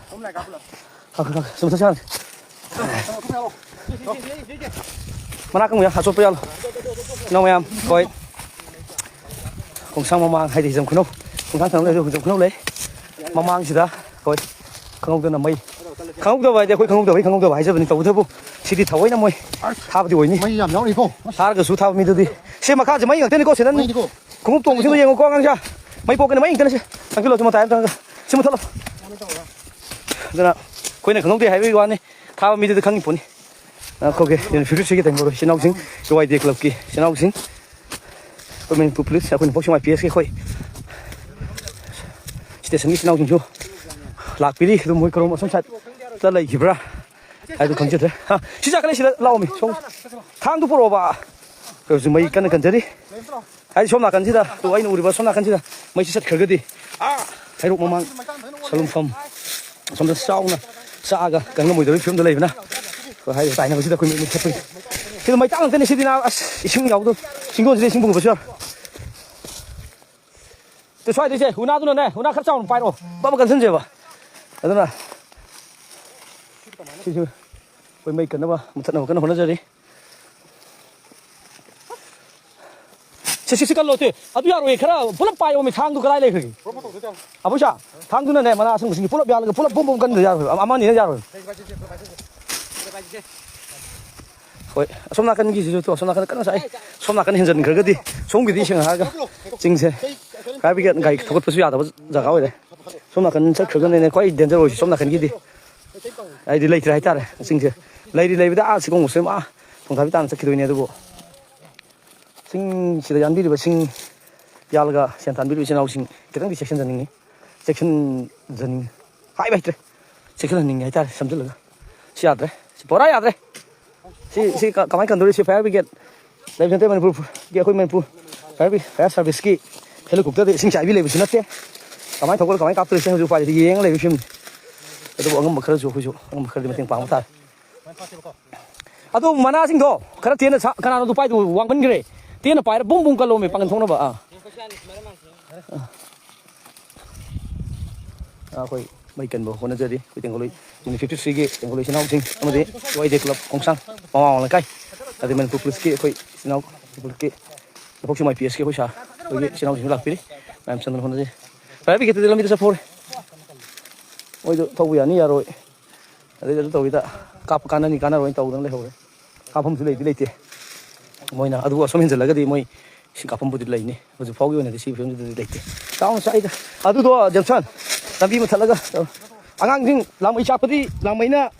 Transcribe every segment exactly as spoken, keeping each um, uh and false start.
ꯁꯨꯝ ꯆꯠꯁꯤ ꯍꯥꯟꯅ꯫ ꯃꯅꯥꯛ ꯀꯪꯕ ꯌꯥ-, ꯑꯆꯣꯠꯄ ꯌꯥꯜꯂꯣ꯫ ꯏꯅꯥꯎ ꯃꯌꯥꯝ, ꯍꯣꯏ꯫ ꯈꯣꯡꯁꯥꯡ ꯃꯃꯥꯡ ꯍꯥꯏꯗꯤ ꯍꯤꯖꯝ ꯈꯨꯅꯧ, ꯈꯣꯡꯁꯥꯡ ꯊꯪꯅꯕ ꯂꯩꯕ ꯍꯤꯖꯝ ꯈꯨꯅꯧ ꯂꯩ꯫ ꯃꯃꯥꯡꯁꯤꯗ ꯑꯩꯈꯣꯏ ꯈꯪꯍꯧꯗꯅ ꯃꯩ, ꯈꯪꯍꯧꯗꯕ ꯍꯥꯏꯗꯤ ꯑꯩꯈꯣꯏ ꯈꯪꯍꯧꯗꯕꯩ ꯈꯪꯍꯧꯗꯕ ꯍꯥꯏꯖꯕꯅꯤ꯫ ꯇꯧꯕꯇꯕꯨ ꯁꯤꯗꯤ ꯊꯑꯣꯏꯅ ꯃꯣꯏ ꯊꯥꯕꯗꯤ ꯑꯣꯏꯅꯤ꯫ ꯃꯩ ꯌꯥꯝ ꯌꯥꯎꯔꯤꯀꯣ꯫ ꯊꯥꯔꯒꯁꯨ ꯊꯥꯕ ꯃꯤꯗꯨꯗꯤ꯫ ꯁꯤ ꯃꯈꯥꯁꯦ ꯃꯩ ꯉꯥꯛꯇꯅꯤꯀꯣ, ꯁꯤꯗ ꯃꯩꯗꯤꯀꯣ꯫ ꯈꯣꯡꯎꯞ ꯇꯣꯡꯕꯁꯤꯡꯗꯣ ꯌꯦꯡꯉꯨꯀꯣ ꯑꯉꯥꯡꯁꯦ꯫ ꯃꯩ ꯄꯣꯛꯀꯅꯤ, ꯃꯩ ꯉꯥꯛꯇꯅꯤ ꯁꯤ꯫ ꯆꯪꯁꯤꯜꯂꯣ, ꯁꯤ ꯃꯇꯥꯏ ꯑꯃ ꯆꯪꯉꯒ꯫ ꯁꯤ ꯃꯨꯊꯠꯂꯣ꯫ ꯑꯗꯨꯅ ꯑꯩꯈꯣꯏꯅ ꯈꯪꯍꯧꯗꯦ ꯍꯥꯏꯕꯒꯤ ꯋꯥꯅꯤ, ꯊꯥꯕ ꯃꯤꯗꯨꯗꯤ ꯈꯪꯉꯤ ꯄꯣꯠꯅꯤ꯫ ꯑꯩꯈꯣꯏꯒꯤ ꯐꯤꯐꯇꯤ ꯊ꯭ꯔꯤꯒꯤ ꯇꯦꯡꯕꯣꯔꯣ ꯏꯆꯤꯟ ꯏꯅꯥꯎꯁꯤꯡ, ꯌꯨ ꯑꯥꯏ ꯗꯤ ꯀ꯭ꯂꯕꯀꯤ ꯏꯆꯤꯟ ꯏꯅꯥꯎꯁꯤꯡ, ꯑꯩꯈꯣꯏ ꯃꯅꯤꯄꯨꯔ ꯄꯨꯂꯤꯁ, ꯑꯩꯈꯣꯏ ꯅꯣꯡꯄꯣꯛ ꯁꯦꯛꯃꯥꯏ ꯄꯤ ꯑꯦꯁꯀꯤ ꯑꯩꯈꯣꯏ ꯁ꯭ꯇꯦꯁꯟꯒꯤ ꯏꯆꯤꯟ ꯏꯅꯥꯎꯁꯤꯡꯁꯨ ꯂꯥꯛꯄꯤꯔꯤ꯫ ꯑꯗꯨ ꯃꯣꯏ ꯀꯔꯣꯝ ꯑꯁꯣꯝ ꯁꯥꯏꯠꯇ ꯂꯩꯈꯤꯕ꯭ꯔꯥ ꯍꯥꯏꯗꯨ ꯈꯪꯖꯗ꯭ꯔꯦ꯫ ꯍꯥ, ꯁꯤ ꯆꯥꯛꯀꯅꯤ, ꯁꯤꯗ ꯂꯥꯛꯑꯣꯃꯤ꯫ ꯁꯣꯝ ꯊꯥꯡꯗꯨ ꯄꯨꯔꯛꯑꯣꯕ꯫ ꯍꯧꯖꯤꯛ ꯃꯩ ꯀꯟꯅ ꯀꯟꯖꯔꯤ꯫ ꯍꯥꯏꯗꯤ ꯁꯣꯝ ꯅꯥꯀꯟꯁꯤꯗ, ꯇꯨ ꯑꯩꯅ ꯎꯔꯤꯕ ꯁꯣꯝ ꯅꯥꯀꯟꯁꯤꯗ ꯃꯩꯁꯤ ꯆꯠꯈ꯭ꯔꯒꯗꯤ, ꯑꯥ, ꯍꯩꯔꯣꯛ ꯃꯃꯥꯡ ꯁꯂꯨꯡꯐꯝ ꯑꯁꯣꯝꯗ ꯆꯥꯎꯅ ꯆꯥꯛꯑꯒ ꯀꯟ ꯉꯝꯃꯣꯏꯗꯕꯒꯤ ꯐꯤꯕꯝꯗ ꯂꯩꯕꯅ, ꯑꯩꯈꯣꯏ ꯍꯥꯏꯔꯤꯕ ꯇꯥꯏꯅꯕꯁꯤꯗ ꯑꯩꯈꯣꯏ ꯃꯩ ꯃꯨꯠꯊꯠꯄꯒꯤ꯫ ꯁꯤꯗ ꯃꯩꯇꯥꯛ ꯉꯥꯛꯇꯅꯤ ꯁꯤꯗꯤ ꯅꯥꯕ꯫ ꯑꯁ, ꯏꯁꯤꯡ ꯌꯥꯎꯗꯕ ꯆꯤꯡꯗꯣꯟꯁꯤꯗ ꯏꯁꯤꯡ ꯄꯨꯈꯠꯄꯁꯨ ꯌꯥꯔꯣꯏ꯫ ꯁꯤ ꯁ꯭ꯋꯥꯏꯗꯩꯁꯦ ꯎꯅꯥꯗꯨꯅꯅꯦ, ꯎꯅꯥ ꯈꯔ ꯆꯥꯎꯅ ꯄꯥꯏꯔꯛꯑꯣ, ꯕꯛ ꯕꯛ ꯀꯟꯁꯤꯟꯁꯦꯕ꯫ ꯑꯗꯨꯅ ꯁꯤꯁꯨ ꯑꯩꯈꯣꯏ ꯃꯩ ꯀꯟꯅꯕ, ꯃꯨꯊꯠꯅꯕ ꯀꯟꯅ ꯍꯣꯠꯅꯖꯔꯤ꯫ ꯁꯤ, ꯁꯤ, ꯁꯤ ꯀꯜꯂꯣ, ꯁꯤ꯫ ꯑꯗꯨ ꯌꯥꯔꯣꯏꯌꯦ, ꯈꯔ ꯄꯨꯂꯞ ꯄꯥꯏꯌꯣ, ꯃꯤ ꯊꯥꯡꯗꯨ ꯀꯗꯥꯏ ꯂꯩꯈ꯭ꯔꯒꯦ? ꯑꯕꯨꯁꯥ, ꯊꯥꯡꯗꯨꯅꯅꯦ, ꯃꯅꯥ ꯑꯁꯪꯕꯁꯤꯡꯁꯦ ꯄꯨꯂꯞ ꯌꯥꯜꯂꯒ ꯄꯨꯂꯞ ꯕꯨꯝ ꯕꯨꯝ ꯀꯟꯗ ꯌꯥꯔꯣꯏ, ꯑꯃ ꯑꯅꯤꯅ ꯌꯥꯔꯣꯏ꯫ ꯍꯣꯏ, ꯑꯁꯣꯝ ꯅꯥꯀꯟꯒꯤꯁꯤꯁꯨ ꯇꯣ, ꯑꯁꯣꯝ ꯅꯥꯀꯟꯗ ꯀꯟꯅ ꯁꯥꯏ꯫ ꯁꯣꯝ ꯅꯥꯀꯟ ꯍꯦꯟꯖꯟꯈ꯭ꯔꯒꯗꯤ ꯁꯣꯝꯒꯤꯗꯤ ꯁꯦꯡꯅ ꯍꯥꯏꯔꯒ ꯆꯤꯡꯁꯦ ꯐꯥꯌꯔ ꯕ꯭ꯔꯤꯒꯦꯗ ꯒꯥꯔꯤ ꯊꯧꯒꯠꯄꯁꯨ ꯌꯥꯗꯕ ꯖꯒꯥ ꯑꯣꯏꯔꯦ꯫ ꯁꯣꯝ ꯅꯥꯀꯟ ꯆꯠꯈ꯭ꯔꯒꯅꯅꯦ ꯈ꯭ꯋꯥꯏ ꯗꯦꯟꯖꯔ ꯑꯣꯏꯔꯤꯁꯦ ꯁꯣꯝ ꯅꯥꯀꯟꯒꯤꯗꯤ꯫ ꯍꯥꯏꯗꯤ ꯂꯩꯇ꯭ꯔꯦ ꯍꯥꯏꯇꯥꯔꯦ ꯆꯤꯡꯁꯦ꯫ ꯂꯩꯔꯤ ꯂꯩꯕꯗ ꯑꯥ ꯁꯤꯒꯣꯡꯕꯁꯦ ꯑꯥ ꯊꯣꯡꯊꯥꯕꯤ ꯇꯥꯟꯅ ꯆꯠꯈꯤꯗꯣꯏꯅꯦ꯫ ꯑꯗꯨꯕꯨ ꯆꯤꯡꯁꯤꯗ ꯌꯥꯟꯕꯤꯔꯤꯕ, ꯁꯤꯡ ꯌꯥꯜꯂꯒ ꯁꯦꯟ ꯇꯥꯟꯕꯤꯔꯤꯕ ꯏꯆꯤꯟ ꯏꯅꯥꯎꯁꯤꯡ ꯈꯤꯇꯪꯗꯤ ꯆꯦꯛꯁꯤꯟꯖꯅꯤꯡꯉꯤ꯫ ꯆꯦꯛꯁꯤꯟꯖꯅꯤꯡꯉꯤ꯫ ꯍꯥꯏꯕ ꯍꯩꯇ꯭ꯔꯦ꯫ ꯆꯦꯛꯁꯤꯜꯍꯟꯅꯤꯡꯉꯤ ꯍꯥꯏꯇꯥꯔꯦ, ꯁꯝꯖꯤꯜꯂꯒ꯫ ꯁꯤ ꯌꯥꯗ꯭ꯔꯦ꯫ ꯁꯤ ꯄꯨꯔꯥ ꯌꯥꯗ꯭ꯔꯦ꯫ ꯁꯤ, ꯁꯤ ꯀ-, ꯀꯃꯥꯏꯅ ꯀꯟꯗꯣꯔꯤ? ꯁꯤ ꯐꯥꯌꯔ ꯕ꯭ꯔꯤꯒꯦꯗ ꯂꯩꯕ ꯅꯠꯇꯦ ꯃꯅꯤꯄꯨꯔꯒꯤ, ꯑꯩꯈꯣꯏ ꯃꯅꯤꯄꯨꯔ ꯐꯥꯌꯔ ꯕ꯭ꯔꯤ-, ꯐꯥꯌꯔ ꯁꯥꯔꯚꯤꯁꯀꯤ ꯍꯦꯂꯤꯀꯣꯞꯇꯔꯗ ꯏꯁꯤꯡ ꯆꯥꯏꯕꯤ ꯂꯩꯕꯁꯨ ꯅꯠꯇꯦ꯫ ꯀꯃꯥꯏꯅ ꯊꯧꯒꯠꯂ ꯀꯃꯥꯏꯅ ꯀꯥꯞꯇꯣꯔꯤꯁꯦ ꯍꯧꯖꯤꯛ ꯎꯄꯥꯏ ꯂꯩꯇꯦ, ꯌꯦꯡꯉ ꯂꯩꯕ ꯐꯤꯕꯝꯅꯤ꯫ ꯑꯗꯨꯕꯨ ꯑꯉꯝꯕ ꯈꯔꯁꯨ ꯑꯩꯈꯣꯏꯁꯨ ꯑꯉꯝꯕ ꯈꯔꯗꯤ ꯃꯇꯦꯡ ꯄꯥꯡꯕ ꯇꯥꯔꯦ꯫ ꯑꯗꯣ ꯃꯅꯥꯁꯤꯡꯗꯣ ꯈꯔ ꯇꯦꯟꯅ ꯁꯥ-, ꯀꯅꯥꯅꯣ ꯑꯗꯨ ꯄꯥꯏꯗꯨ ꯋꯥꯡꯃꯟꯈ꯭ꯔꯦ꯫ ꯇꯦꯟꯅ ꯄꯥꯏꯔ ꯕꯨꯝ ꯕꯨꯝ ꯀꯜꯂꯣꯃꯦ, ꯄꯥꯡꯒꯟ ꯊꯣꯛꯅꯕ꯫ ꯑꯥ꯫ ꯑꯥ, ꯑꯩꯈꯣꯏ ꯃꯩ ꯀꯟꯕ ꯍꯣꯠꯅꯖꯔꯤ꯫ ꯑꯩꯈꯣꯏ ꯇꯦꯡꯒꯣꯂꯣꯏ ꯌꯨꯅꯤꯠ ꯐꯤꯐꯇꯤ ꯊ꯭ꯔꯤꯒꯤ ꯇꯦꯡꯒꯣꯂꯣꯏ ꯏꯆꯤꯟ ꯏꯅꯥꯎꯁꯤꯡ ꯑꯃꯗꯤ ꯋꯥꯏ ꯗꯦ ꯀ꯭ꯂꯕ ꯈꯣꯡꯁꯥꯡ ꯃꯃꯥꯡ ꯂꯩꯀꯥꯏ, ꯑꯗꯩ ꯃꯅꯤꯄꯨꯔ ꯄꯨꯂꯤꯁꯀꯤ ꯑꯩꯈꯣꯏ ꯏꯆꯤꯟ ꯏꯅꯥꯎ, ꯃꯅꯤꯄꯨꯔꯒꯤ ꯂꯧꯐꯣꯛ ꯁꯤꯃꯥꯏ ꯄꯤ ꯑꯦꯁꯀꯤ ꯑꯩꯈꯣꯏ ꯁꯥꯔ, ꯑꯩꯈꯣꯏꯒꯤ ꯏꯆꯤꯟ ꯏꯅꯥꯎꯁꯤꯡꯁꯨ ꯂꯥꯛꯄꯤꯔꯤ꯫ ꯃꯌꯥꯝ ꯆꯪꯗꯅ ꯍꯣꯠꯅꯖꯩ꯫ ꯐꯥꯌꯔ ꯕ꯭ꯔꯤꯒꯦꯗꯇꯗꯤ ꯂꯝꯕꯤꯗ ꯆꯠꯐꯧꯔꯦ꯫ ꯃꯣꯏꯗꯣ ꯊꯧꯕ ꯌꯥꯅꯤ ꯌꯥꯔꯣꯏ, ꯑꯗꯩꯗꯤ ꯑꯗꯨ ꯇꯧꯋꯤꯗ, ꯀꯥꯞꯄ ꯀꯥꯟꯅꯅꯤ ꯀꯥꯟꯅꯔꯣꯏꯅ ꯇꯧꯗꯅ ꯂꯩꯍꯧꯔꯦ꯫ ꯀꯥꯞꯐꯝꯁꯨ ꯂꯩꯗꯤ ꯂꯩꯇꯦ꯫ ꯃꯣꯏꯅ ꯑꯗꯨ ꯑꯁꯨꯝ ꯍꯦꯟꯖꯜꯂꯒꯗꯤ ꯃꯣꯏ ꯁꯤ ꯀꯥꯞꯐꯝꯕꯨꯗꯤ ꯂꯩꯅꯤ꯫ ꯍꯧꯖꯤꯛ ꯐꯥꯎꯒꯤ ꯑꯣꯏꯅꯗꯤ ꯁꯤ ꯐꯤꯕꯝꯁꯤꯗꯗꯤ ꯂꯩꯇꯦ꯫ ꯆꯥꯎꯅ ꯆꯥꯏꯗ꯫ ꯑꯗꯨꯗꯣ ꯖꯦꯝꯁꯟ, ꯂꯝꯕꯤ ꯃꯨꯠꯊꯠꯂꯒ ꯇꯧ꯫ ꯑꯉꯥꯡꯁꯤꯡ ꯂꯥꯡꯃꯩ ꯆꯥꯛꯄꯗꯤ ꯂꯥꯡꯃꯩꯅ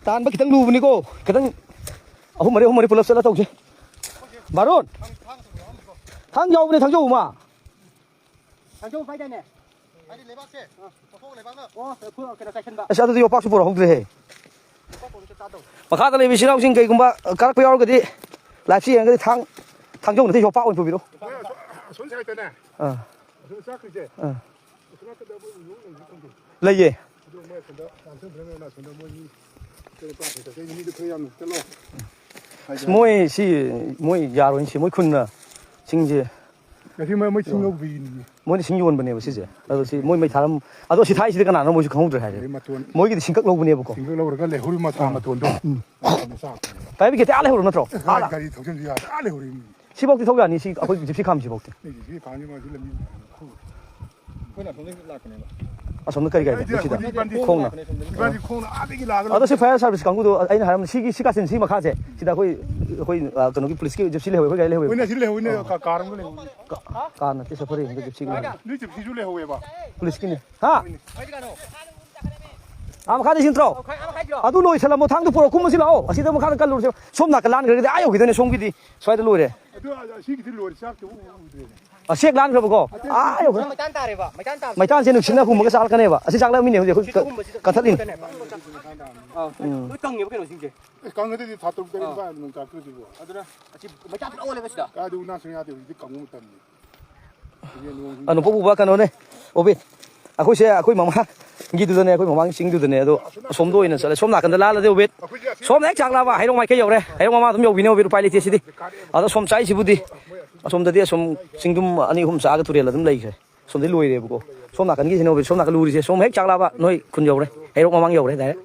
ꯇꯥꯟꯕ ꯈꯤꯇꯪ ꯂꯨꯕꯅꯤꯀꯣ꯫ ꯈꯤꯇꯪ ꯑꯍꯨꯝ ꯃꯔꯤ, ꯑꯍꯨꯝ ꯃꯔꯤ ꯄꯨꯂꯞ ꯆꯠꯂ ꯇꯧꯁꯦ꯫ ꯕꯥꯔꯣꯟ, ꯊꯥꯡ ꯌꯥꯎꯕꯅꯦ, ꯊꯥꯡꯖꯧ ꯑꯃ꯫ ꯊꯥꯡꯖꯧ ꯄꯥꯏꯗꯥꯏꯅꯦ? ꯍꯥꯏꯗꯤ ꯂꯩꯕꯥꯛꯁꯦ, ꯃꯈꯣꯡ ꯂꯩꯕꯥꯛꯅ ꯑꯣ, ꯐꯨ-, ꯀꯩꯅꯣ ꯆꯥꯏꯁꯟꯕ꯫ ꯑꯁ, ꯑꯗꯨꯗꯤ ꯌꯣꯄꯥꯛꯁꯨ ꯄꯨꯔꯛꯍꯧꯗ꯭ꯔꯦꯍꯦ꯫ ꯃꯈꯥꯗ ꯂꯩꯕ ꯏꯆꯤꯟ ꯏꯅꯥꯎꯁꯤꯡ ꯀꯩꯒꯨꯝꯕ ꯀꯥꯔꯛꯄ ꯌꯥꯎꯔꯒꯗꯤ, ꯂꯥꯏꯐꯁꯤ ꯌꯦꯡꯉꯒꯗꯤ ꯊꯥꯡ, ꯊꯥꯡꯖꯧ ꯅꯠꯇꯦ, ꯌꯣꯄꯥꯛ ꯑꯣꯏꯅ ꯄꯨꯕꯤꯔꯛꯎ꯫ ꯃꯣꯏ ꯑꯁꯣ-, ꯑꯁꯣꯝ ꯁꯥꯏꯠꯇꯅꯦ꯫ ꯑꯥ꯫ ꯑꯁꯣꯝ ꯆꯥꯛꯈ꯭ꯔꯤꯁꯦ꯫ ꯑꯥ꯫ ꯑꯁꯣꯝ ꯅꯥꯀꯟꯗ ꯑꯩꯈꯣꯏ ꯌꯣꯛ ꯂꯩꯕ ꯈꯪꯗꯦ꯫ ꯂꯩꯌꯦ꯫ ꯑꯗꯨ ꯃꯣꯏ ꯑꯁꯣꯝꯗ ꯂꯥꯟꯁꯟꯈ꯭ꯔꯦ, ꯃꯣꯏ ꯑꯁꯣꯝꯗ ꯃꯣꯏ ꯃꯤ ꯀꯩꯅꯣ ꯄꯥꯛ ꯆꯠꯈ꯭ꯔꯦ, ꯃꯤꯗꯨ ꯈꯔ ꯌꯥꯝꯅ ꯆꯠꯂꯣ꯫ ꯑꯁ, ꯃꯣꯏ ꯁꯤ, ꯃꯣꯏ ꯌꯥꯔꯣꯏꯅꯦ ꯁꯤ, ꯃꯣꯏ ꯈꯨꯟꯅ ꯆꯤꯡꯁꯦ ꯉꯁꯤ ꯃꯣꯏ, ꯃꯣꯏ ꯆꯤꯡ ꯂꯧꯕꯤꯅꯤ꯫ ꯃꯣꯏꯅ ꯁꯤꯡ ꯌꯣꯟꯕꯅꯦꯕ ꯁꯤꯁꯦ꯫ ꯑꯗꯣ ꯁꯤ ꯃꯣꯏ ꯃꯩ ꯊꯥꯔꯝ-, ꯑꯗꯣ ꯁꯤ ꯊꯥꯏꯁꯤꯗꯤ ꯀꯅꯥꯅꯣ ꯃꯣꯏꯁꯨ ꯈꯪꯍꯧꯗ꯭ꯔꯦ ꯍꯥꯏꯔꯦ꯫ ꯑꯗꯩ ꯃꯇꯣꯟ ꯃꯣꯏꯒꯤꯗꯤ ꯁꯤꯡꯀꯛ ꯂꯧꯕꯅꯦꯕꯀꯣ꯫ ꯁꯤꯡꯀꯛ ꯂꯧꯔꯒ ꯂꯩꯍꯧꯔꯤ ꯃꯇꯣꯟ, ꯑꯥ꯫ ꯃꯇꯣꯟꯗꯣ꯫ ꯎꯝ꯫ ꯃꯇꯣꯟꯗꯣ ꯆꯥꯛꯄꯅꯦꯕ꯫ ꯄꯥꯏꯕꯤꯒꯦ ꯑꯥ ꯂꯩꯍꯧꯔꯕ ꯅꯠꯇ꯭ꯔꯣ? ꯑꯥ, ꯑꯥ꯫ ꯒꯥꯔꯤ ꯊꯧꯖꯤꯟꯕ ꯌꯥꯗꯦ, ꯑꯥ ꯂꯩꯍꯧꯔꯤ ꯃꯤ꯫ ꯁꯤꯐꯧꯗꯤ ꯊꯧ ꯌꯥꯅꯤ, ꯁꯤ ꯑꯩꯈꯣꯏ ꯖꯤꯞꯁꯤ ꯈꯥꯝꯁꯤꯐꯧꯗꯤ꯫ ꯑꯩ ꯖꯤꯞꯁꯤ ꯈꯥꯝꯁꯤ ꯃꯥꯁꯤ ꯂꯝꯕꯤ ꯈꯨ-, ꯑꯩꯈꯣꯏꯅ ꯑꯁꯣꯝꯗꯒꯤ ꯂꯥꯛꯄꯅꯦꯕ꯫ ꯑꯁꯣꯝꯗ ꯀꯔꯤ ꯒꯥꯔꯤ ꯂꯩꯇꯦ, ꯂꯩꯇꯦ, ꯁꯤꯗ? ꯑꯩꯈꯣꯏꯗꯤ ꯏꯕꯥꯅꯤ ꯈꯣꯡꯅ꯫ ꯏꯕꯥꯅꯤ ꯈꯣꯡꯅ ꯑꯥꯗꯒꯤ ꯂꯥꯛꯑꯒ ꯑꯗꯣ ꯁꯤ ꯂꯩꯕꯅꯦ꯫ ꯐꯥꯌꯔ ꯁꯥꯔꯚꯤꯁ ꯀꯥꯡꯕꯨꯗꯣ ꯑꯩꯅ ꯍꯥꯏꯔꯝ-, ꯁꯤꯒꯤ, ꯁꯤ ꯀꯥꯆꯤꯟ ꯁꯤ ꯃꯈꯥꯁꯦ, ꯁꯤꯗ ꯑꯩꯈꯣꯏ, ꯑꯩꯈꯣꯏ, ꯑ, ꯀꯩꯅꯣꯒꯤ ꯄꯨꯂꯤꯁꯀꯤ ꯖꯤꯞꯁꯤ ꯂꯩꯍꯧꯋꯦ, ꯑꯩꯈꯣꯏ ꯒꯥꯔꯤ ꯂꯩꯍꯧꯋꯦ꯫ ꯍꯣꯏꯅꯦ, ꯁꯤ ꯂꯩꯍꯧꯋꯤꯅꯦ, ꯑꯥ꯫ ꯀꯥ-, ꯀꯥꯔ ꯑꯃꯒ ꯂꯩꯍꯧꯋꯦ꯫ ꯀꯥ-, ꯀꯥꯔ ꯅꯠꯇꯦ, ꯁꯐꯔꯤ ꯑꯃꯗ ꯖꯤꯞꯁꯤꯒ ꯂꯩꯍꯧꯋꯦ꯫ ꯅꯣꯏ ꯖꯤꯞꯁꯤꯁꯨ ꯂꯩꯍꯧꯋꯦꯕ꯫ ꯄꯨꯂꯤꯁꯀꯤꯅꯦ꯫ ꯍꯥ? ꯑꯥ, ꯃꯈꯥꯗ ꯏꯁꯤꯡ ꯅꯠꯇ꯭ꯔꯣ? ꯑꯗꯨ ꯂꯣꯏꯁꯜꯂꯝꯃꯣ, ꯊꯥꯡꯗꯣ ꯄꯨꯔꯛꯑꯣ, ꯀꯨꯝꯃꯁꯤ ꯂꯥꯛꯑꯣ꯫ ꯑꯁꯤꯗ ꯃꯈꯥꯗ ꯀꯜꯂꯨꯔꯁꯦ꯫ ꯁꯣꯝ ꯅꯥꯀꯟ ꯂꯥꯟꯈ꯭ꯔꯒꯗꯤ ꯑꯥ ꯌꯧꯈꯤꯗꯣꯏꯅꯦ, ꯁꯣꯝꯒꯤꯗꯤ꯫ ꯁ꯭ꯋꯥꯏꯗ ꯂꯣꯏꯔꯦ꯫ ꯑꯗꯨ, ꯑ, ꯑꯁꯤꯒꯤꯗꯤ ꯂꯣꯏꯔꯦ, ꯆꯥꯛꯇꯤ ꯎ-, ꯎꯗ꯭ꯔꯦꯅꯦ꯫ ꯑ, ꯆꯦꯛ ꯂꯥꯟꯈ꯭ꯔꯕꯀꯣ? ꯑꯥ ꯌꯧꯈ꯭ꯔꯦ꯫ ꯃꯩꯇꯥꯟ ꯇꯥꯔꯦꯕ, ꯃꯩꯇꯥꯟ ꯇꯥꯕꯁꯦ꯫ ꯃꯩꯇꯥꯟꯁꯦ ꯅꯨꯡꯁꯤꯠꯅ ꯍꯨꯝꯃꯒ ꯆꯥꯔꯛꯀꯅꯦꯕ꯫ ꯑꯁꯤ ꯆꯥꯛꯂꯛꯑꯃꯤꯅꯦ ꯍꯧꯖꯤꯛ ꯑꯩꯈꯣꯏ ꯅꯨꯡꯁꯤꯠꯅ ꯀ-, ꯍꯨꯝꯕꯁꯤꯗ ꯀꯟꯊꯠꯂꯤꯅꯦ꯫ ꯎꯝ꯫ ꯂꯣꯏ ꯀꯪꯉꯦꯕ ꯀꯩꯅꯣꯁꯤꯡꯁꯦ꯫ ꯑꯦ, ꯀꯪꯉꯗꯤ ꯊꯥ ꯇꯔꯨꯛ ꯇꯔꯦꯠ ꯑꯥ꯫ ꯅꯤꯄꯥꯟ ꯅꯣꯡ ꯇꯥꯔꯛꯇꯣꯏꯁꯤꯕꯣ꯫ ꯑꯗꯨꯅ ꯑꯁꯤ ꯃꯩꯇꯥꯟ ꯄꯨꯂꯞ ꯑꯣꯜꯂꯦꯕ ꯁꯤꯗ꯫ ꯀꯥꯏꯗ ꯎꯅꯥ ꯁꯨꯡꯌꯥꯗꯦ, ꯍꯧꯖꯤꯛꯇꯤ ꯀꯪꯕ ꯃꯇꯝꯅꯤ꯫ ꯍꯧꯖꯤꯛ ꯅꯣꯡ ꯑ, ꯅꯣꯡꯄꯣꯛ ꯄꯨꯕ ꯀꯩꯅꯣꯅꯦ, ꯑꯣꯕꯤꯠ꯫ ꯑꯩꯈꯣꯏꯁꯦ ꯑꯩꯈꯣꯏ ꯃꯃꯥꯡꯒꯤꯗꯨꯗꯅꯦ, ꯑꯩꯈꯣꯏ ꯃꯃꯥꯡ ꯆꯤꯡꯗꯨꯗꯅꯦ, ꯑꯗꯣ ꯑꯁꯣꯝꯗ ꯑꯣꯏꯅ ꯆꯠꯂꯦ꯫ ꯁꯣꯝ ꯅꯥꯀꯟꯗ ꯂꯥꯜꯂꯗꯤ ꯑꯣꯕꯤꯠ꯫ ꯑꯩꯈꯣꯏꯁꯦ ꯑꯁꯤ ꯁꯣꯝꯗ ꯍꯦꯛ ꯆꯥꯛꯂꯥꯕ ꯍꯩꯔꯣꯛ ꯃꯥꯏꯀꯩ ꯌꯧꯔꯦ꯫ ꯍꯩꯔꯣꯛ ꯃꯃꯥꯡ ꯑꯗꯨꯝ ꯌꯧꯕꯤꯅꯦ ꯑꯣꯕꯤꯠ, ꯎꯄꯥꯏ ꯂꯩꯇꯦ ꯁꯤꯗꯤ꯫ ꯑꯗꯣ ꯁꯣꯝ ꯆꯥꯛꯏꯁꯤꯕꯨꯗꯤ, ꯑꯁꯣꯝꯗꯗꯤ ꯑꯁꯣꯝ ꯆꯤꯡꯗꯨꯝ ꯑꯅꯤ ꯑꯍꯨꯝ ꯆꯥꯛꯑꯒ ꯇꯨꯔꯦꯜ ꯑꯗꯨꯝ ꯂꯩꯈ꯭ꯔꯦ꯫ ꯁꯣꯝꯗꯩ ꯂꯣꯏꯔꯦꯕꯀꯣ꯫ ꯁꯣꯝ ꯅꯥꯀꯟꯒꯤꯁꯤꯅ ꯎꯕꯤ, ꯁꯣꯝ ꯅꯥꯀꯟ ꯂꯨꯔꯤꯁꯦ꯫ ꯁꯣꯝ ꯍꯦꯛ ꯆꯥꯛ ꯂꯥꯕ ꯅꯣꯏ ꯈꯨꯟ ꯌꯧꯔꯦ, ꯍꯩꯔꯣꯛ ꯃꯃꯥꯡ ꯌꯧꯔꯦ ꯗꯥꯏꯔꯦꯛ꯫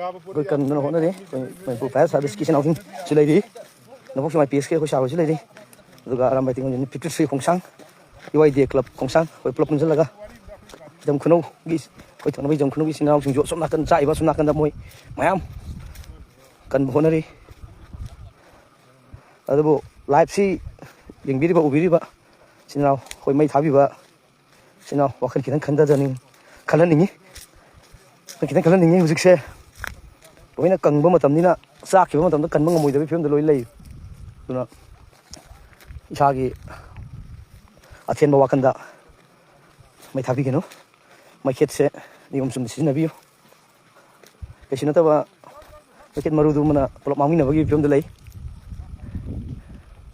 ꯑꯩꯈꯣꯏ ꯀꯟꯗꯅ ꯍꯣꯠꯅꯔꯤ ꯑꯩꯈꯣꯏ ꯃꯅꯤꯄꯨꯔ ꯐꯥꯌꯔ ꯁꯥꯔꯚꯤꯁꯀꯤ ꯏꯆꯤꯟ ꯏꯅꯥꯎꯁꯤꯡꯁꯨ ꯂꯩꯔꯤ꯫ ꯅꯣꯡꯄꯣꯛ ꯁꯦꯛꯃꯥꯏ ꯄꯤ ꯑꯦꯁ ꯀꯦ ꯑꯩꯈꯣꯏ ꯁꯥꯔ ꯍꯣꯏꯁꯨ ꯂꯩꯔꯤ꯫ ꯑꯗꯨꯒ Arambai ꯇꯤꯡꯒꯣꯟ unit fifty three ꯈꯣꯡꯁꯥꯡ, E ꯋꯥꯏ ꯗꯤ ꯑꯦ ꯀ꯭ꯂꯕ ꯈꯣꯡꯁꯥꯡ, ꯑꯩꯈꯣꯏ ꯄꯨꯂꯞ ꯄꯨꯟꯁꯤꯜꯂꯒ ꯏꯖꯝ ꯈꯨꯅꯧꯒꯤ, ꯑꯩꯈꯣꯏ ꯊꯪꯅꯕ ꯏꯖꯝ ꯈꯨꯅꯧꯒꯤ ꯏꯆꯤꯟ ꯏꯅꯥꯎꯁꯤꯡꯁꯨ ꯑꯁꯣꯝ ꯅꯥꯀꯟ ꯆꯥꯛꯏꯕ ꯑꯁꯣꯝ ꯅꯥꯀꯟꯗ ꯃꯣꯏ ꯃꯌꯥꯝ ꯀꯟꯕ ꯍꯣꯠꯅꯔꯤ꯫ ꯑꯗꯨꯕꯨ ꯂꯥꯏꯐꯁꯤ ꯌꯦꯡꯕꯤꯔꯤꯕ, ꯎꯕꯤꯔꯤꯕ ꯏꯆꯤꯟ ꯏꯅꯥꯎ, ꯑꯩꯈꯣꯏ ꯃꯩ ꯊꯥꯕꯤꯕ ꯏꯆꯤꯟ ꯏꯅꯥꯎ, ꯋꯥꯈꯜ ꯈꯤꯇꯪ ꯈꯟꯊꯖꯅꯤꯡ-, ꯈꯜꯍꯟꯅꯤꯡꯉꯤ꯫ ꯋꯥꯈꯜ ꯈꯤꯇꯪ ꯈꯜꯍꯟꯅꯤꯡꯉꯤ꯫ ꯍꯧꯖꯤꯛꯁꯦ ꯂꯣꯏꯅ ꯀꯪꯕ ꯃꯇꯝꯅꯤꯅ, ꯆꯥꯛꯈꯤꯕ ꯃꯇꯝꯗ ꯀꯟꯕ ꯉꯝꯃꯣꯏꯗꯕꯒꯤ ꯐꯤꯕꯝꯗ ꯂꯣꯏ ꯂꯩ꯫ ꯑꯗꯨꯅ ꯏꯁꯥꯒꯤ ꯑꯊꯦꯟꯕ ꯋꯥꯈꯜꯗ ꯃꯩ ꯊꯥꯕꯤꯒꯅꯨ꯫ ꯃꯩꯈꯦꯠꯁꯦ ꯅꯤꯌꯣꯝ ꯆꯨꯝꯅ ꯁꯤꯖꯤꯟꯅꯕꯤꯌꯨ꯫ ꯀꯩꯁꯨ ꯅꯠꯇꯕ ꯃꯩꯈꯦꯠ ꯃꯔꯨꯗꯨꯃꯅ ꯄꯨꯂꯞ ꯃꯥꯡꯃꯤꯟꯅꯕꯒꯤ ꯐꯤꯕꯝꯗ ꯂꯩ꯫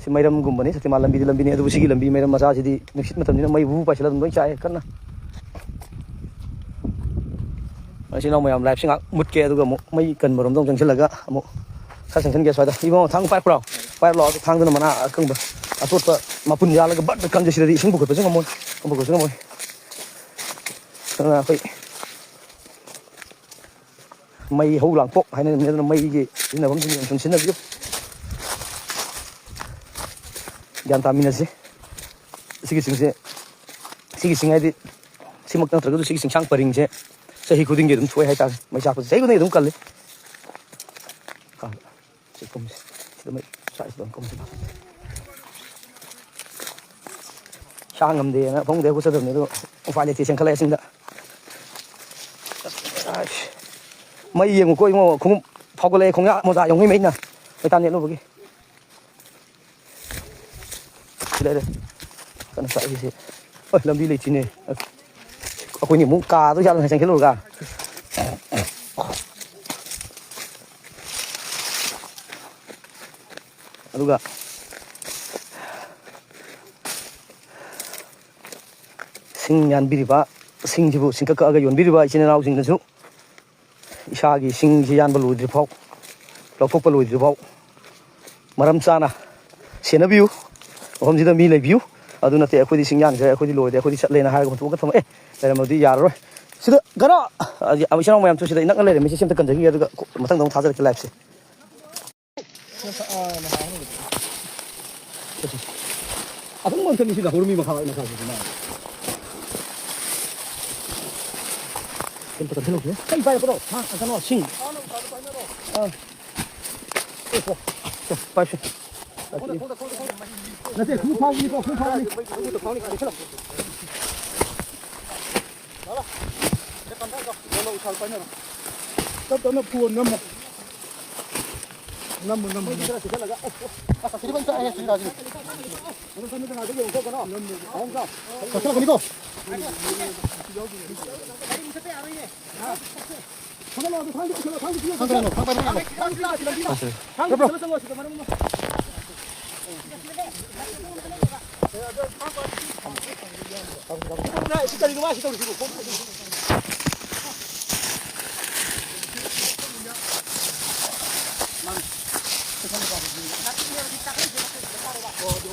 ꯁꯤ ꯃꯩꯔꯝꯒꯨꯝꯕꯅꯤ, ꯁꯛꯇꯤꯃꯥꯟ ꯂꯝꯕꯤꯗꯤ ꯂꯝꯕꯤꯅꯤ, ꯑꯗꯨꯕꯨ ꯁꯤꯒꯤ ꯂꯝꯕꯤ ꯃꯩꯔꯝ ꯃꯆꯥꯁꯤꯗꯤ ꯅꯨꯡꯁꯤꯠ ꯃꯇꯝꯅꯤꯅ ꯃꯩ ꯍꯨ ꯄꯥꯏꯁꯤꯜꯂꯒ ꯑꯗꯨꯝ ꯂꯣꯏ ꯆꯥꯛꯑꯦ ꯀꯟꯅ꯫ ꯏꯆꯤꯟ ꯏꯅꯥꯎ ꯃꯌꯥꯝ, ꯂꯥꯏꯐꯁꯤ ꯉꯥꯏꯍꯥꯛ ꯃꯨꯠꯀꯦ, ꯑꯗꯨꯒ ꯑꯃꯨꯛ ꯃꯩ ꯀꯟꯕꯔꯣꯝꯗ ꯑꯃꯨꯛ ꯆꯪꯁꯤꯜꯂꯒ ꯑꯃꯨꯛ ꯈꯔ ꯆꯪꯁꯤꯟꯒꯦ ꯁ꯭ꯋꯥꯏꯗ꯫ ꯏꯕꯨꯡꯉꯣ, ꯊꯥꯡ ꯄꯥꯏꯔꯛꯄ꯭ꯔꯣ? ꯄꯥꯏꯔ ꯂꯥꯛꯑꯣ꯫ ꯊꯥꯡꯗꯨꯅ ꯃꯅꯥ ꯑꯀꯪꯕ, ꯑꯇꯣꯠꯄ ꯃꯄꯨꯟ ꯌꯥꯜꯂꯒ ꯕꯠ ꯀꯟꯁꯦ꯫ ꯁꯤꯗꯗꯤ ꯏꯁꯤꯡ ꯄꯨꯈꯠꯄꯁꯨ ꯉꯝꯃꯣꯏ, ꯏꯁꯤꯡ ꯄꯨꯈꯠꯄꯁꯨ ꯉꯝꯃꯣꯏ꯫ ꯑꯗꯨꯅ ꯑꯩꯈꯣꯏ ꯃꯩ ꯍꯧ ꯂꯥꯡꯄꯣꯛ ꯍꯥꯏꯅꯔꯤꯕꯅꯤ꯫ ꯑꯗꯨꯅ ꯃꯩꯒꯤ ꯁꯤꯖꯤꯟꯅꯐꯝꯁꯤꯡ ꯌꯥꯝ ꯊꯨꯅ ꯁꯤꯖꯤꯟꯅꯕꯤꯌꯨ꯫ ꯒ꯭ꯌꯥꯟ ꯇꯥꯃꯤꯟꯅꯁꯤ꯫ ꯁꯤꯒꯤ ꯆꯤꯡꯁꯦ, ꯁꯤꯒꯤ ꯆꯤꯡ ꯍꯥꯏꯗꯤ ꯁꯤꯃꯛ ꯅꯠꯇ꯭ꯔꯒꯁꯨ ꯁꯤꯒꯤ ꯆꯤꯡꯁꯥꯡ ꯄꯔꯤꯡꯁꯦ ꯆꯍꯤ ꯈꯨꯗꯤꯡꯒꯤ ꯑꯗꯨꯝ ꯊꯣꯛꯑꯦ ꯍꯥꯏꯇꯥꯔꯦ꯫ ꯃꯩ ꯆꯥꯛꯄꯁꯦ ꯆꯍꯤ ꯈꯨꯗꯤꯡꯒꯤ ꯑꯗꯨꯝ ꯀꯜꯂꯤ꯫ ꯁꯤ ꯀꯨꯝꯁꯤ꯫ ꯁꯤꯗ ꯃꯩ ꯁ꯭ꯋꯥꯏꯁꯤꯗ ꯑꯃꯨꯛ ꯀꯨꯝꯁꯤ꯫ ꯁꯥ ꯉꯝꯗꯦꯅ ꯐꯃꯨꯡꯗꯩ ꯍꯧꯒꯠꯆꯗꯕꯅꯤ, ꯑꯗꯣ ꯎꯄꯥꯏ ꯂꯩꯇꯦ, ꯆꯦꯟꯈꯠꯂꯛꯑꯦ ꯆꯤꯡꯗ꯫ ꯑꯁ, ꯃꯩ ꯌꯦꯡꯉꯨꯀꯣ ꯏꯉꯣ, ꯈꯣꯡꯎꯞ ꯐꯥꯎꯒꯠꯂꯛꯑꯦ, ꯈꯣꯡꯌꯥ ꯃꯣꯖꯥ ꯌꯧꯉꯩ ꯃꯩꯅ ꯃꯩꯇꯥꯟ ꯅꯦꯠꯂꯨꯕꯒꯤ꯫ ꯁꯤ ꯂꯩꯔꯦ꯫ ꯀꯟꯅ ꯆꯥꯛꯏꯁꯦ꯫ ꯍꯣꯏ, ꯂꯝꯕꯤ ꯂꯩꯇ꯭ꯔꯤꯅꯦ꯫ ꯑꯩꯈꯣꯏꯅꯤ ꯑꯃꯨꯛ ꯀꯥꯗꯣꯏ ꯖꯥꯠꯂꯣ ꯉꯁꯥꯏ ꯆꯦꯟꯈꯠꯂꯨꯔꯒ? ꯑꯗꯨꯒ ꯁꯤꯡ ꯌꯥꯟꯕꯤꯔꯤꯕ, ꯁꯤꯡꯁꯤꯕꯨ ꯁꯤꯡꯀꯛ ꯀꯛꯑꯒ ꯌꯣꯟꯕꯤꯔꯤꯕ ꯏꯆꯤꯟ ꯏꯅꯥꯎꯁꯤꯡꯅꯁꯨ ꯏꯁꯥꯒꯤ ꯁꯤꯡꯁꯤ ꯌꯥꯟꯕ ꯂꯣꯏꯗ꯭ꯔꯤꯐꯥꯎ, ꯂꯧꯊꯣꯛꯄ ꯂꯣꯏꯗ꯭ꯔꯤꯐꯥꯎ ꯃꯔꯝ ꯆꯥꯅ ꯁꯦꯟꯅꯕꯤꯌꯨ꯫ ꯃꯐꯝꯁꯤꯗ ꯃꯤ ꯂꯩꯕꯤꯌꯨ꯫ ꯑꯗꯨ ꯅꯠꯇꯦ, ꯑꯩꯈꯣꯏꯗꯤ ꯁꯤꯡ ꯌꯥꯟꯈ꯭ꯔꯦ, ꯑꯩꯈꯣꯏꯗꯤ ꯂꯣꯏꯔꯦ, ꯑꯩꯈꯣꯏꯗꯤ ꯆꯠꯂꯦꯅ ꯍꯥꯏꯔꯒ ꯍꯨꯟꯇꯣꯛꯑꯒ ꯊꯝꯃꯛꯑꯦ꯫ ꯂꯩꯔꯝꯃꯗꯤ ꯌꯥꯔꯔꯣꯏ꯫ ꯁꯤꯗ ꯀꯩꯅꯣ, ꯏꯆꯤꯟ ꯏꯅꯥꯎ ꯃꯌꯥꯝꯁꯨ ꯁꯤꯗ ꯏꯅꯛꯅ ꯂꯩꯔꯦ꯫ ꯃꯤꯁꯦ ꯁꯤ ꯑꯝꯇ ꯀꯟꯖꯈꯤꯒꯦ, ꯑꯗꯨꯒ ꯃꯊꯪꯗ ꯑꯃꯨꯛ ꯊꯥꯖꯔꯛꯀꯦ ꯂꯥꯏꯐꯁꯦ꯫ ꯑꯗꯨꯝ ꯃꯟꯊꯅꯤ ꯁꯤꯗ ꯍꯧꯔꯃꯤ ꯃꯈꯥ ꯃꯈꯥꯁꯤꯗ ꯃꯥ꯫ ꯀꯩꯝꯇ ꯀꯟꯊꯠꯂꯛꯇꯦ꯫ ꯀꯩ ꯄꯥꯏꯔꯛꯄꯅꯣ? ꯍꯥ, ꯀꯩꯅꯣ, ꯁꯤꯡ꯫ ꯑꯥ꯫ ꯑꯦ, ꯄꯣ꯫ ꯁꯦ, ꯄꯥꯏꯁꯦ꯫ ꯅꯠꯇꯦ, ꯈꯨ ꯐꯥꯎꯕꯅꯤꯀꯣ, ꯈꯨ ꯐꯥꯎꯕꯅꯤ꯫ ꯇꯞ ꯇꯞꯅ ꯐꯨꯑꯣ, ꯅꯝꯃꯣ꯫ ꯅꯝꯃꯣ, ꯅꯝꯃꯣ, ꯅꯝꯃꯣ꯫ ꯀꯛꯊꯠꯂꯛꯀꯅꯤꯀꯣ꯫ ꯊꯥꯡ ꯀꯩꯅꯣ? ꯊꯥꯡ ꯄꯥꯏꯕ ꯀꯩꯅꯣ?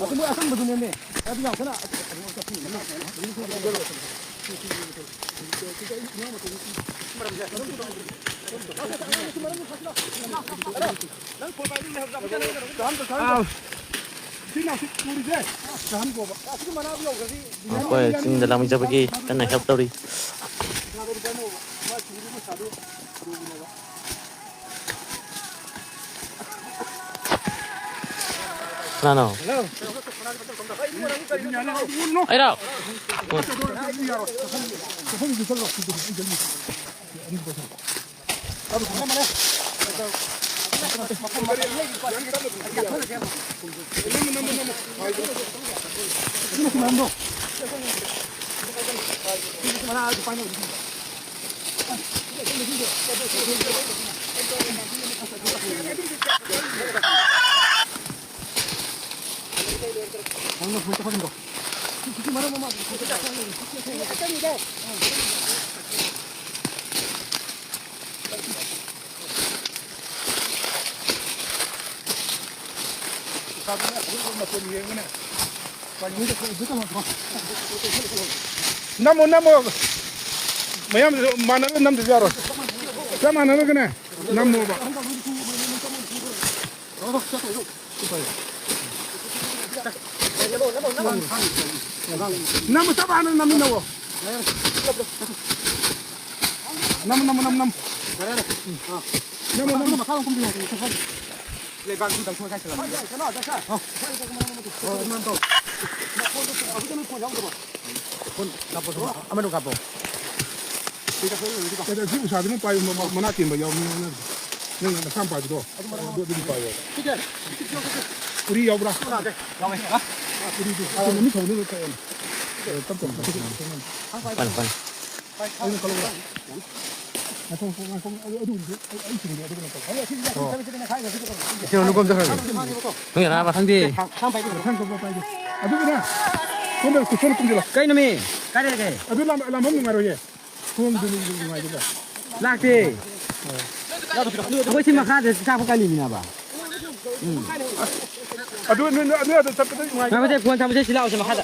ꯑꯗꯨ ꯃꯣꯏ ꯑꯁꯪꯕꯗꯨꯅꯦꯃꯦ꯫ ꯑꯗꯨ ꯌꯥꯝ ꯀꯟꯅ ꯑꯩꯈꯣꯏ ꯆꯤꯡꯗ ꯂꯥꯛꯃꯤ ꯆꯠꯄꯒꯤ ꯀꯟꯅ ꯍꯦꯜꯞ ꯇꯧꯔꯤ꯫ ꯀꯅꯥꯅꯣ? ꯑꯩꯔꯣ? ꯅꯝꯃꯣ, ꯅꯝꯃꯣ꯫ ꯃꯌꯥꯝ ꯃꯥꯟꯅꯔ ꯅꯝꯗꯁꯨ ꯌꯥꯔꯣꯏ꯫ ꯆꯞ ꯃꯥꯟꯅꯔꯒꯅꯦ ꯅꯝꯃꯣꯕ꯫ ꯅꯝꯃꯣ, ꯆꯞ ꯃꯥꯟꯅꯅ ꯅꯝꯃꯤꯟꯅꯧꯋꯣ꯫ ꯅꯝꯃꯣ, ꯅꯝꯃꯣ, ꯅꯝꯃꯣ, ꯅꯝꯃꯣ꯫ ꯅꯝꯃꯣ, ꯅꯝꯃꯣ꯫ ꯂꯩꯕꯥꯛꯇꯨ ꯇꯪꯊꯣꯛ ꯀꯥꯏꯁꯤꯜꯂꯝꯃꯤ꯫ ꯑꯃꯗꯣ ꯀꯥꯞꯄꯣ꯫ ꯀꯩꯅꯣ, ꯁꯤ ꯎꯁꯥꯗꯨꯅ ꯄꯥꯏꯌꯨ, ꯃ-, ꯃ-, ꯃꯅꯥ ꯀꯦꯟꯕ ꯌꯥꯎꯕꯅꯤ, ꯅꯪ ꯅꯁꯥ ꯄꯥꯏꯕꯗꯣ꯫ ꯑꯗꯨ, ꯑꯗꯨꯗꯤ ꯄꯥꯏꯌꯣ꯫ ꯎꯔꯤ ꯌꯥꯎꯕ꯭ꯔꯥ? ꯌꯥꯎꯋꯦ꯫ ꯎꯔꯤꯗꯨ ꯅꯨꯃꯤꯠ ꯊꯧꯅꯤ ꯂꯣꯏ ꯀꯛꯑꯦ꯫ ꯇꯞ ꯇꯞꯅ꯫ ꯄꯥꯏꯌꯨ, ꯄꯥꯏꯌꯨ꯫ ꯑꯩꯅ ꯀꯛꯂꯛꯎꯔꯥ? ꯉꯥꯏꯈꯣ, ꯉꯥꯏꯈꯣ, ꯉꯥꯏꯈꯣ, ꯑꯗꯨ, ꯑꯗꯨꯒꯤꯗꯤ ꯑꯩ, ꯑꯩ ꯁꯤꯡꯗꯤ ꯑꯗꯨꯒ ꯅꯠꯇꯕ꯫ ꯏꯆꯦ ꯅꯨꯄꯥ ꯑꯝꯇ ꯈꯪꯗꯦ꯫ ꯅꯪ ꯌꯥꯔꯕ? ꯈꯪꯗꯦ꯫ ꯃꯊꯪ ꯀꯛꯄ ꯄꯥꯏꯒꯦ꯫ ꯑꯗꯨꯒꯤꯅꯦ, ꯁꯣꯝꯗ ꯀꯨꯁꯟ ꯀꯨꯝꯁꯤꯜꯂꯣ꯫ ꯀꯩꯅꯣꯃꯤ? ꯀꯥꯏ ꯂꯩꯔꯒꯦ? ꯑꯗꯨ ꯂꯥꯝ-, ꯂꯥꯝꯐꯝ ꯅꯨꯡꯉꯥꯏꯔꯣꯏꯌꯦ꯫ ꯊꯣꯡꯗꯨꯅꯤ ꯅꯨꯡꯉꯥꯏꯒꯗ꯭ꯔꯥ? ꯂꯥꯛꯇꯦ꯫ ꯑꯩꯈꯣꯏ ꯁꯤ ꯃꯈꯥꯗ ꯆꯥꯛꯄ ꯀꯜꯂꯤꯃꯤꯅꯕ꯫ ꯎꯝ꯫ ꯑꯗꯨ, ꯑꯗꯨ, ꯑꯗꯨ, ꯑꯗꯨ ꯆꯠꯄꯗ ꯅꯨꯡꯉꯥꯏꯒꯗ꯭ꯔꯥ? ꯉꯥꯏꯈꯣꯁꯦ, ꯐꯣꯟ ꯊꯝꯃꯁꯦ, ꯁꯤ ꯂꯥꯛꯑꯣꯁꯦ ꯃꯈꯥꯗ꯫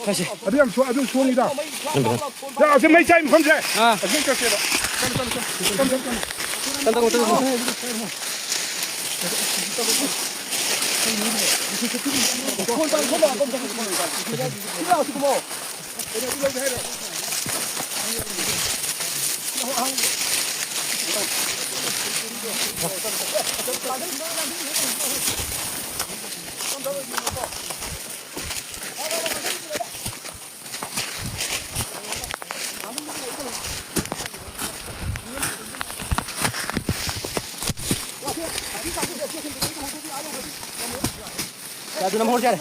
ꯈꯣꯏꯁꯦ꯫ ꯑꯗꯨ ꯌꯥꯝ ꯁꯣ-, ꯑꯗꯨ ꯁꯣꯡꯉꯤꯗ꯫ ꯌꯥ, ꯑꯁꯤ ꯃꯩ ꯆꯥꯏ ꯃꯐꯝꯁꯦ꯫ ꯑꯥ꯫ ꯑꯁꯤ ꯆꯠꯁꯦꯕ꯫ ꯆꯠꯂꯣ, ꯆꯠꯂꯣ, ꯆꯠꯂꯣ꯫ ꯆꯠꯂꯣ, ꯆꯠꯂꯣ꯫ ꯌꯥ, ꯑꯗꯨ ꯅꯝꯍꯧꯔꯁꯨ ꯌꯥꯔꯦ꯫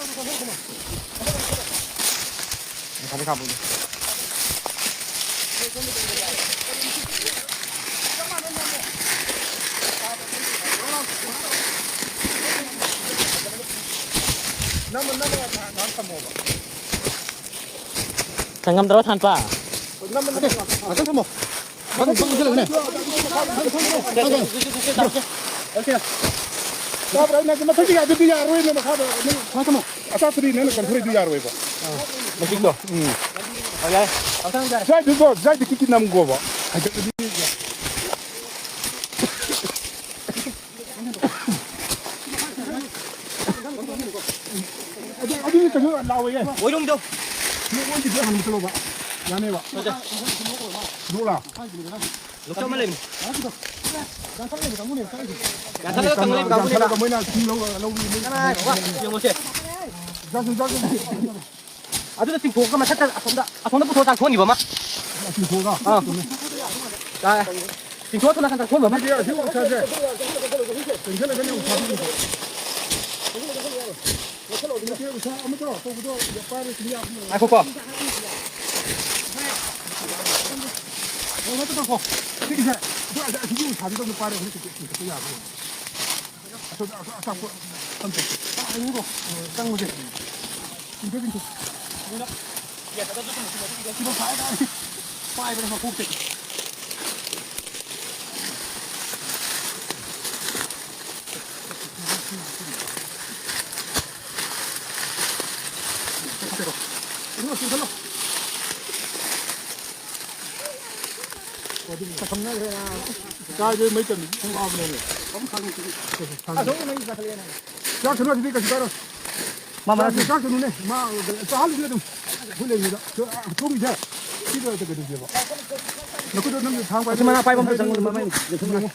ꯃꯊꯟꯗ ꯈꯥꯝꯃꯨꯅꯦ꯫ ꯅꯝꯃ, ꯅꯝꯃꯒ ꯉꯥꯏꯍꯥꯛ, ꯉꯥꯏꯍꯥꯛ ꯊꯝꯃꯣꯕ꯫ ꯊꯥꯡꯉꯝꯗ꯭ꯔꯣ ꯊꯥꯟꯄ? ꯅꯝꯃ, ꯅꯝꯃ ꯉꯥꯏꯍꯥꯛ ꯊꯝꯃꯣ꯫ ꯉꯥꯛꯇꯪ ꯊꯝꯃꯣ꯫ ꯉꯥꯛꯇꯪ ꯊꯝꯃꯣ꯫ ꯉꯥꯛꯇꯪ ꯊꯝꯃꯣ꯫ ꯇꯥꯕ꯭ꯔꯥ? ꯑꯩꯅ ꯍꯥꯏꯁꯦ ꯃꯊꯛꯇ ꯌꯥꯗꯗꯤ ꯌꯥꯔꯣꯏꯅꯦ, ꯃꯈꯥꯗ ꯅꯪ ꯊꯝꯃꯣ꯫ ꯑꯆꯥ ꯊꯨꯔꯤ ꯅꯪꯅ ꯀꯟꯊꯣꯔꯛꯏꯗꯣ ꯌꯥꯔꯣꯏꯕ꯫ ꯃꯇꯤꯛꯇꯣ? ꯎꯝ꯫ ꯑꯣ, ꯌꯥꯔꯦ꯫ ꯁ꯭ꯋꯥꯏꯗꯨꯀꯣ, ꯁ꯭ꯋꯥꯏꯗ ꯀꯤꯛ ꯀꯤꯛ ꯅꯝꯒꯣꯕ꯫ ꯍꯥꯏꯒꯠꯂꯗꯤ ꯑꯗꯨ, ꯑꯗꯨꯗꯤ ꯀꯩꯅꯣ ꯂꯥꯎꯋꯦ꯫ ꯑꯣꯏꯔꯣꯝꯗꯣ꯫ ꯅꯣꯏꯒꯤꯗꯤ ꯍꯥꯟꯅ ꯃꯨꯊꯠꯂꯣꯕ꯫ ꯌꯥꯅꯦꯕ꯫ ꯐꯖꯩ꯫ ꯂꯣꯛꯂꯥ? ꯂꯣꯛꯆꯥꯎ ꯑꯃ ꯂꯩꯕꯅꯤ꯫ ꯌꯥꯟꯊꯠꯂꯒ ꯀꯪꯕ ꯂꯩꯕ ꯀꯥꯡꯕꯨꯅꯦꯕ꯫ ꯌꯥꯟꯊꯠꯂꯒ ꯃꯣꯏꯅ ꯁꯨꯝ ꯂꯧ-, ꯂꯧꯕꯤ-, ꯉꯥꯏꯈꯣ, ꯉꯥꯏꯈꯣ, ꯌꯦꯡꯉꯨꯁꯦ꯫ ꯆꯥꯛ ꯊꯣꯡ, ꯆꯥꯛ ꯊꯣꯡ꯫ ꯑꯗꯨꯗ ꯆꯤꯡꯊꯣꯛꯑꯒ ꯃꯊꯛꯇ ꯑꯁꯣꯝꯗ, ꯑꯁꯣꯝꯗ ꯄꯨꯊꯣꯛꯑ ꯆꯥꯛ ꯊꯣꯛꯍꯟꯈꯤꯕ ꯑꯃ꯫ ꯆꯤꯡꯊꯣꯛꯑꯒ? ꯑꯥ꯫ ꯌꯥꯔꯦ꯫ ꯆꯤꯡꯊꯣꯛꯑ ꯁꯣꯝ ꯅꯥꯀꯟꯗ ꯆꯥꯛ ꯊꯣꯛꯍꯟꯕ ꯑꯃ꯫ ꯑꯗꯨꯗꯤ ꯑꯁꯤ ꯎꯁꯥꯁꯦ ꯆꯪꯁꯤꯜꯂꯒꯅꯦ ꯎꯁꯥꯗꯨ ꯌꯦꯡꯉꯣ꯫ ꯎꯁꯥ ꯑꯃꯗꯣ ꯑꯆꯧꯕꯗꯣ ꯄꯥꯏꯔ ꯁꯨꯝ ꯌꯥꯕꯅꯦ꯫ ꯉꯥꯏꯈꯣꯀꯣ꯫ ꯁꯤꯒꯤꯁꯦ, ꯑꯗꯨ, ꯑꯗꯨ, ꯑꯁꯤꯒꯤ ꯎꯁꯥꯗꯨꯗ ꯑꯃꯨꯛ ꯄꯥꯏꯔꯒ ꯍꯧꯖꯤꯛ ꯆꯤꯡꯈꯠꯄ ꯌꯥꯕꯅꯦ꯫ ꯑꯆꯧꯕ, ꯑꯆꯧꯕ, ꯑꯆꯧꯕ꯫ ꯑ, ꯀꯩꯅꯣꯗꯣ, ꯆꯪꯕꯁꯦ꯫ ꯆꯤꯡꯊꯣꯛ, ꯆꯤꯡꯊꯣꯛ꯫ ꯁꯤꯗ ꯐꯥꯏ ꯇꯥꯔꯦ꯫ ꯄꯥꯏꯕꯅꯦ ꯃꯀꯣꯛꯇꯩ꯫ ꯀꯥꯏꯗꯩ ꯃꯩ ꯇꯝꯃꯤ? ꯈꯣꯡ ꯀꯥꯕꯅꯦꯃꯤ꯫ ꯆꯥꯛ ꯊꯣꯡꯉꯣ ꯑꯗꯨꯗꯤ ꯀꯩꯁꯨ ꯀꯥꯏꯔꯣꯏ꯫ ꯃꯥ ꯃꯔꯛ ꯆꯥꯛ ꯊꯣꯡꯉꯨꯅꯦ꯫ ꯃꯥ ꯆꯥꯍꯜꯂꯨꯅꯦ ꯑꯗꯨꯝ꯫ ꯑꯩꯈꯣꯏ ꯂꯩꯔꯤꯉꯩꯗ꯫ ꯊꯣꯡꯉꯤꯁꯦ꯫ ꯁꯤꯗ ꯀꯩꯗꯧꯒꯦꯕ? ꯅꯈꯨꯠꯇꯣ ꯅꯪꯒꯤ ꯊꯥꯡ ꯑꯁꯤ ꯃꯅꯥ ꯄꯥꯏꯕ ꯑꯝꯇ ꯆꯪꯉꯨꯅꯦ, ꯃꯃꯩ ꯌꯦꯡꯉꯨ꯫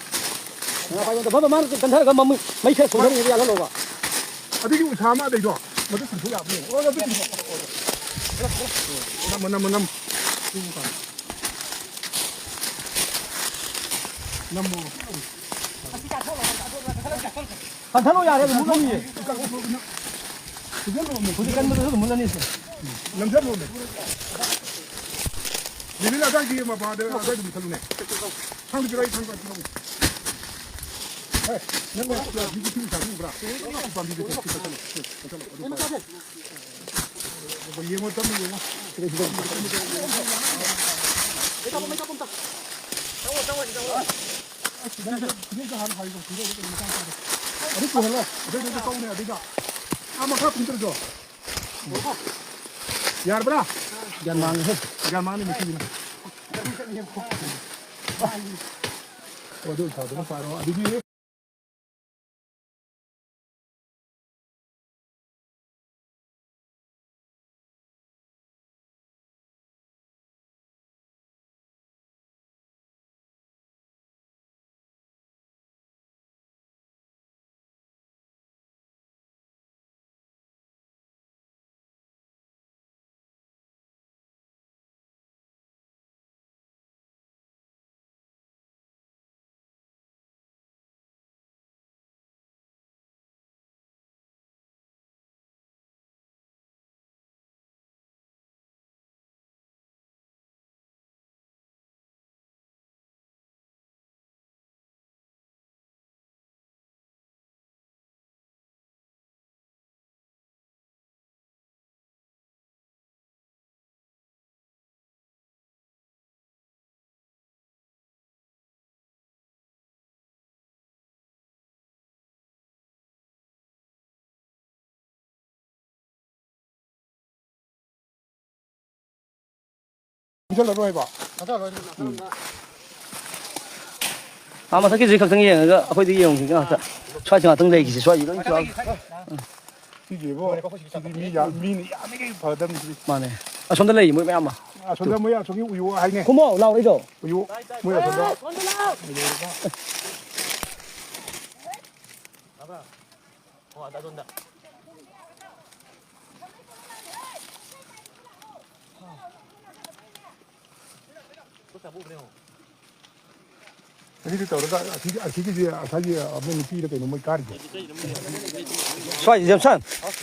ꯃꯅꯥ ꯄꯥꯏꯕ ꯑꯝꯇ꯫ ꯕꯕꯥ, ꯃꯥꯅ ꯀꯟꯊꯔꯒ ꯃꯃꯩ, ꯃꯩ ꯈꯔ ꯁꯣꯟꯊꯔꯤꯉꯩꯗ ꯌꯥꯜꯍꯜꯂꯣꯕ꯫ ꯑꯗꯨꯒꯤ ꯎꯁꯥ ꯑꯃ ꯂꯩꯗꯣ, ꯃꯗꯨ ꯆꯤꯡꯊꯣꯛ ꯌꯥꯕꯅꯦ꯫ ꯑꯣ, ꯑꯗꯨ ꯆꯤꯡꯊꯣꯛ꯫ ꯅꯝꯃꯣ, ꯅꯝꯃꯣ, ꯅꯝꯃꯣ꯫ ꯅꯝꯃꯣ꯫ ꯀꯟꯊꯠꯂꯣ ꯌꯥꯔꯦ, ꯑꯗꯨꯝ ꯃꯨꯠꯂꯅꯤꯌꯦ꯫ ꯍꯧꯖꯤꯛ ꯀꯟꯕꯗꯨꯁꯨ ꯑꯗꯨꯝ ꯃꯨꯠꯂꯅꯤ ꯁꯦ꯫ ꯅꯝꯁꯤꯜꯂꯣꯅꯦ꯫ ꯂꯤꯕꯤꯟ ꯑꯗꯥꯏꯒꯤ ꯃꯄꯥꯗ ꯑꯗꯥꯏꯗ ꯃꯨꯠꯊꯠꯂꯨꯅꯦ꯫ ꯊꯥꯡꯗꯨ ꯄꯤꯔꯛꯑꯣ, ꯑꯩ ꯊꯥꯡ ꯄꯥꯏꯔꯛꯀꯦ꯫ ꯍꯦ, ꯅꯪ ꯌꯥ-, ꯌꯥ-, ꯌꯥ-, ꯄꯥꯝꯕꯤꯗꯨ ꯀꯛꯊꯠꯂꯣ, ꯀꯛꯊꯠꯂꯣ, ꯑꯗꯨ ꯄꯥꯏꯔꯣ꯫ ꯌꯦꯡꯉꯣ, ꯇꯞꯅ ꯌꯦꯡꯉꯣ꯫ ꯁꯤꯗꯩꯗ ꯍꯥꯟꯅ ꯐꯥꯏꯌꯨ, ꯁꯤꯗꯩꯗ ꯀꯩꯅꯣ ꯃꯇꯥꯡ ꯆꯥꯗꯦ꯫ ꯑꯗꯨ ꯄꯨꯍꯜꯂꯣ꯫ ꯑꯗꯨꯏꯗꯨꯗ ꯀꯧꯅꯦ ꯑꯗꯨꯒ꯫ ꯑꯥ, ꯃꯈꯥ ꯀꯨꯝꯊꯔꯁꯨ꯫ ꯌꯥꯔꯕ꯭ꯔꯥ? ꯒ꯭ꯌꯥꯟ ꯃꯥꯡꯉꯦꯍꯦ꯫ ꯒ꯭ꯌꯥꯟ ꯃꯥꯡꯉꯤ ꯃꯁꯤꯒꯤꯅ꯫ ꯑꯣ, ꯑꯗꯨ ꯊꯥꯗꯨꯅ ꯄꯥꯏꯔꯣ꯫ ꯑꯗꯨꯗꯤ ꯄꯨꯟꯁꯤꯜꯂꯔꯣꯏꯕ꯫ ꯑꯥ, ꯃꯊꯛꯀꯤꯁꯤ ꯈꯛꯇꯪ ꯌꯦꯡꯉꯒ ꯑꯩꯈꯣꯏꯗ ꯌꯦꯡꯉꯨꯁꯤ ꯉꯥꯛꯇ꯫ ꯁ꯭ꯋꯥꯏꯁꯤ ꯉꯥꯛꯇꯪ ꯂꯩꯈꯤꯁꯤ꯫ ꯁ꯭ꯋꯥꯏꯁꯤ ꯂꯣꯏ ꯆꯥꯎ-, ꯁꯤꯒꯤꯕꯣ, ꯁꯤꯗꯤ ꯃꯤ ꯌꯥꯝ, ꯃꯤꯅ ꯌꯥꯝꯃꯤꯉꯩ ꯐꯒꯗꯕꯅꯤ ꯁꯤꯗꯤ꯫ ꯃꯥꯅꯦ꯫ ꯑꯁꯣꯝꯗ ꯂꯩ ꯃꯣꯏ ꯃꯌꯥꯝ ꯑꯃ꯫ ꯑꯁꯣꯝꯗ ꯃꯣꯏ ꯑꯁꯣꯝꯒꯤ ꯎꯌꯣ ꯍꯥꯏꯅꯦ꯫ ꯀꯨꯝꯃꯣ ꯂꯥꯎ, ꯑꯩꯗꯣ꯫ ꯎꯌꯣ, ꯃꯣꯏ ꯑꯁꯣꯝꯗ꯫ ꯑꯁꯤꯗꯤ ꯇꯧꯔꯒ ꯑꯁꯤꯒꯤ, ꯑꯁꯤꯒꯤꯁꯦ ꯉꯁꯥꯏꯒꯤ ꯑꯃ ꯅꯨꯄꯤꯗ ꯀꯩꯅꯣ ꯃꯣꯏ ꯀꯥꯔꯤꯁꯦ꯫ ꯁ꯭ꯋꯥꯏꯁꯦ ꯖꯦꯝꯁꯟ,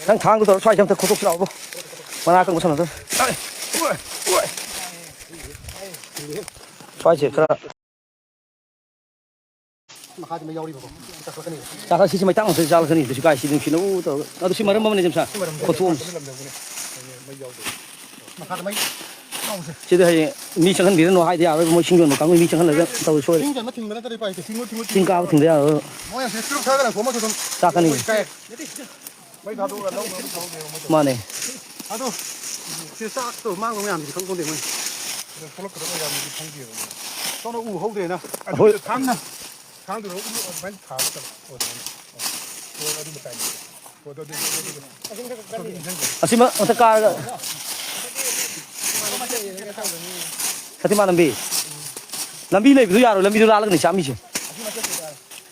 ꯅꯪ ꯊꯥꯡꯗꯣ ꯇꯧꯔ ꯁ꯭ꯋꯥꯏꯁꯦ ꯑꯝꯇ ꯈꯣꯠꯇꯣꯛꯁꯤ ꯂꯥꯛꯑꯣ꯫ ꯃꯅꯥ ꯑꯀꯪꯕ ꯁꯥꯟꯅꯗꯣꯏ꯫ ꯁ꯭ꯋꯥꯏꯁꯦ ꯈꯔ ꯃꯈꯥꯗ ꯃꯩ ꯌꯥꯎꯔꯤꯕꯀꯣ꯫ ꯆꯥꯈꯠꯂꯛꯀꯅꯤ꯫ ꯆꯥꯈꯠ-, ꯁꯤꯁꯤ ꯃꯩꯇꯥꯛ ꯉꯥꯛꯇ ꯆꯥꯈꯠꯂꯛꯀꯅꯤ꯫ ꯀꯩꯁꯨ ꯀꯥꯏ, ꯁꯤ ꯅꯨꯡꯁꯤꯠꯅ ꯎ ꯇꯧꯔꯒ꯫ ꯑꯗꯨ ꯁꯤ ꯃꯔꯝ ꯑꯃꯅꯤ ꯖꯦꯝꯁꯟ꯫ ꯈꯣꯠꯇꯣꯛꯑꯝꯁꯤ꯫ ꯃꯈꯥꯗ ꯃꯩ꯫ ꯁꯤꯗ ꯍꯌꯦꯡ ꯃꯤ ꯆꯪꯍꯟꯕꯤꯔꯅꯨ ꯍꯥꯏꯗꯤ ꯌꯥꯔꯣꯏ, ꯃꯣꯏ ꯁꯤꯡ ꯌꯣꯟꯕ ꯀꯥꯡꯕꯨ ꯃꯤ ꯆꯪꯍꯜꯂꯒ ꯇꯧꯔ ꯁꯣꯏꯔꯦ꯫ ꯆꯤꯡ ꯆꯟꯕ ꯊꯤꯡꯕ ꯅꯠꯇ꯭ꯔꯗꯤ ꯎꯄꯥꯏ ꯂꯩꯇꯦ꯫ ꯆꯤꯡ ꯊꯤꯡꯕ ꯆꯤꯡ ꯀꯥꯕ ꯊꯤꯡꯗ ꯌꯥꯔꯣꯏ꯫ ꯃꯣꯏ ꯑꯁꯤ ꯆꯨꯔꯨꯞ ꯊꯛꯑꯒ ꯂꯪꯊꯣꯛꯑꯝꯃꯁꯨ ꯑꯗꯨꯝ ꯆꯥꯛꯀꯅꯤ꯫ ꯀꯥꯏ꯫ ꯃꯩ ꯊꯥꯗꯣꯛꯑꯒ ꯂꯧꯅꯕ ꯊꯕꯛꯅꯦꯕ ꯃꯣꯏ ꯇꯧꯔꯤꯁꯦ꯫ ꯃꯥꯅꯦ꯫ ꯑꯗꯣ ꯁꯤ ꯆꯥꯛꯇꯣ ꯃꯥꯡꯕ ꯃꯌꯥꯝꯗꯨꯗꯤ ꯈꯪꯄꯣꯟꯇꯦ ꯃꯣꯏ꯫ ꯁꯤꯗ ꯊꯣꯛꯂꯛꯀꯗꯕ ꯃꯌꯥꯝꯗꯨꯗꯤ ꯈꯪꯗꯦꯕ ꯃꯣꯏ꯫ ꯁꯣꯝꯗ ꯎ ꯍꯧꯗ꯭ꯔꯦꯅ꯫ ꯍꯣꯏ꯫ ꯑꯗꯨꯗ ꯊꯥꯡꯅ, ꯊꯥꯡꯗꯨꯅ ꯎ ꯑꯗꯨꯃꯥꯏꯅ ꯊꯥꯕ ꯆꯠꯂꯣ꯫ ꯑꯣ, ꯑꯗꯨꯃꯥꯏꯅ꯫ ꯑꯣ, ꯑꯗꯨ ꯃꯇꯥꯏꯅꯤ꯫ ꯑꯣ, ꯑꯗꯨ, ꯑꯗꯨ, ꯑꯗꯨ, ꯑꯗꯨ꯫ ꯑꯁꯤ ꯃ-, ꯃꯊꯛ ꯀꯥꯔꯒ꯫ ꯁꯇꯤꯃꯥꯟ ꯂꯝꯕꯤ꯫ ꯂꯝꯕꯤ ꯂꯩꯕꯗꯨ ꯌꯥꯔꯣꯏ, ꯂꯝꯕꯤꯗꯨ ꯂꯥꯜꯂꯒꯅꯤ ꯆꯥꯝꯃꯤꯁꯦ꯫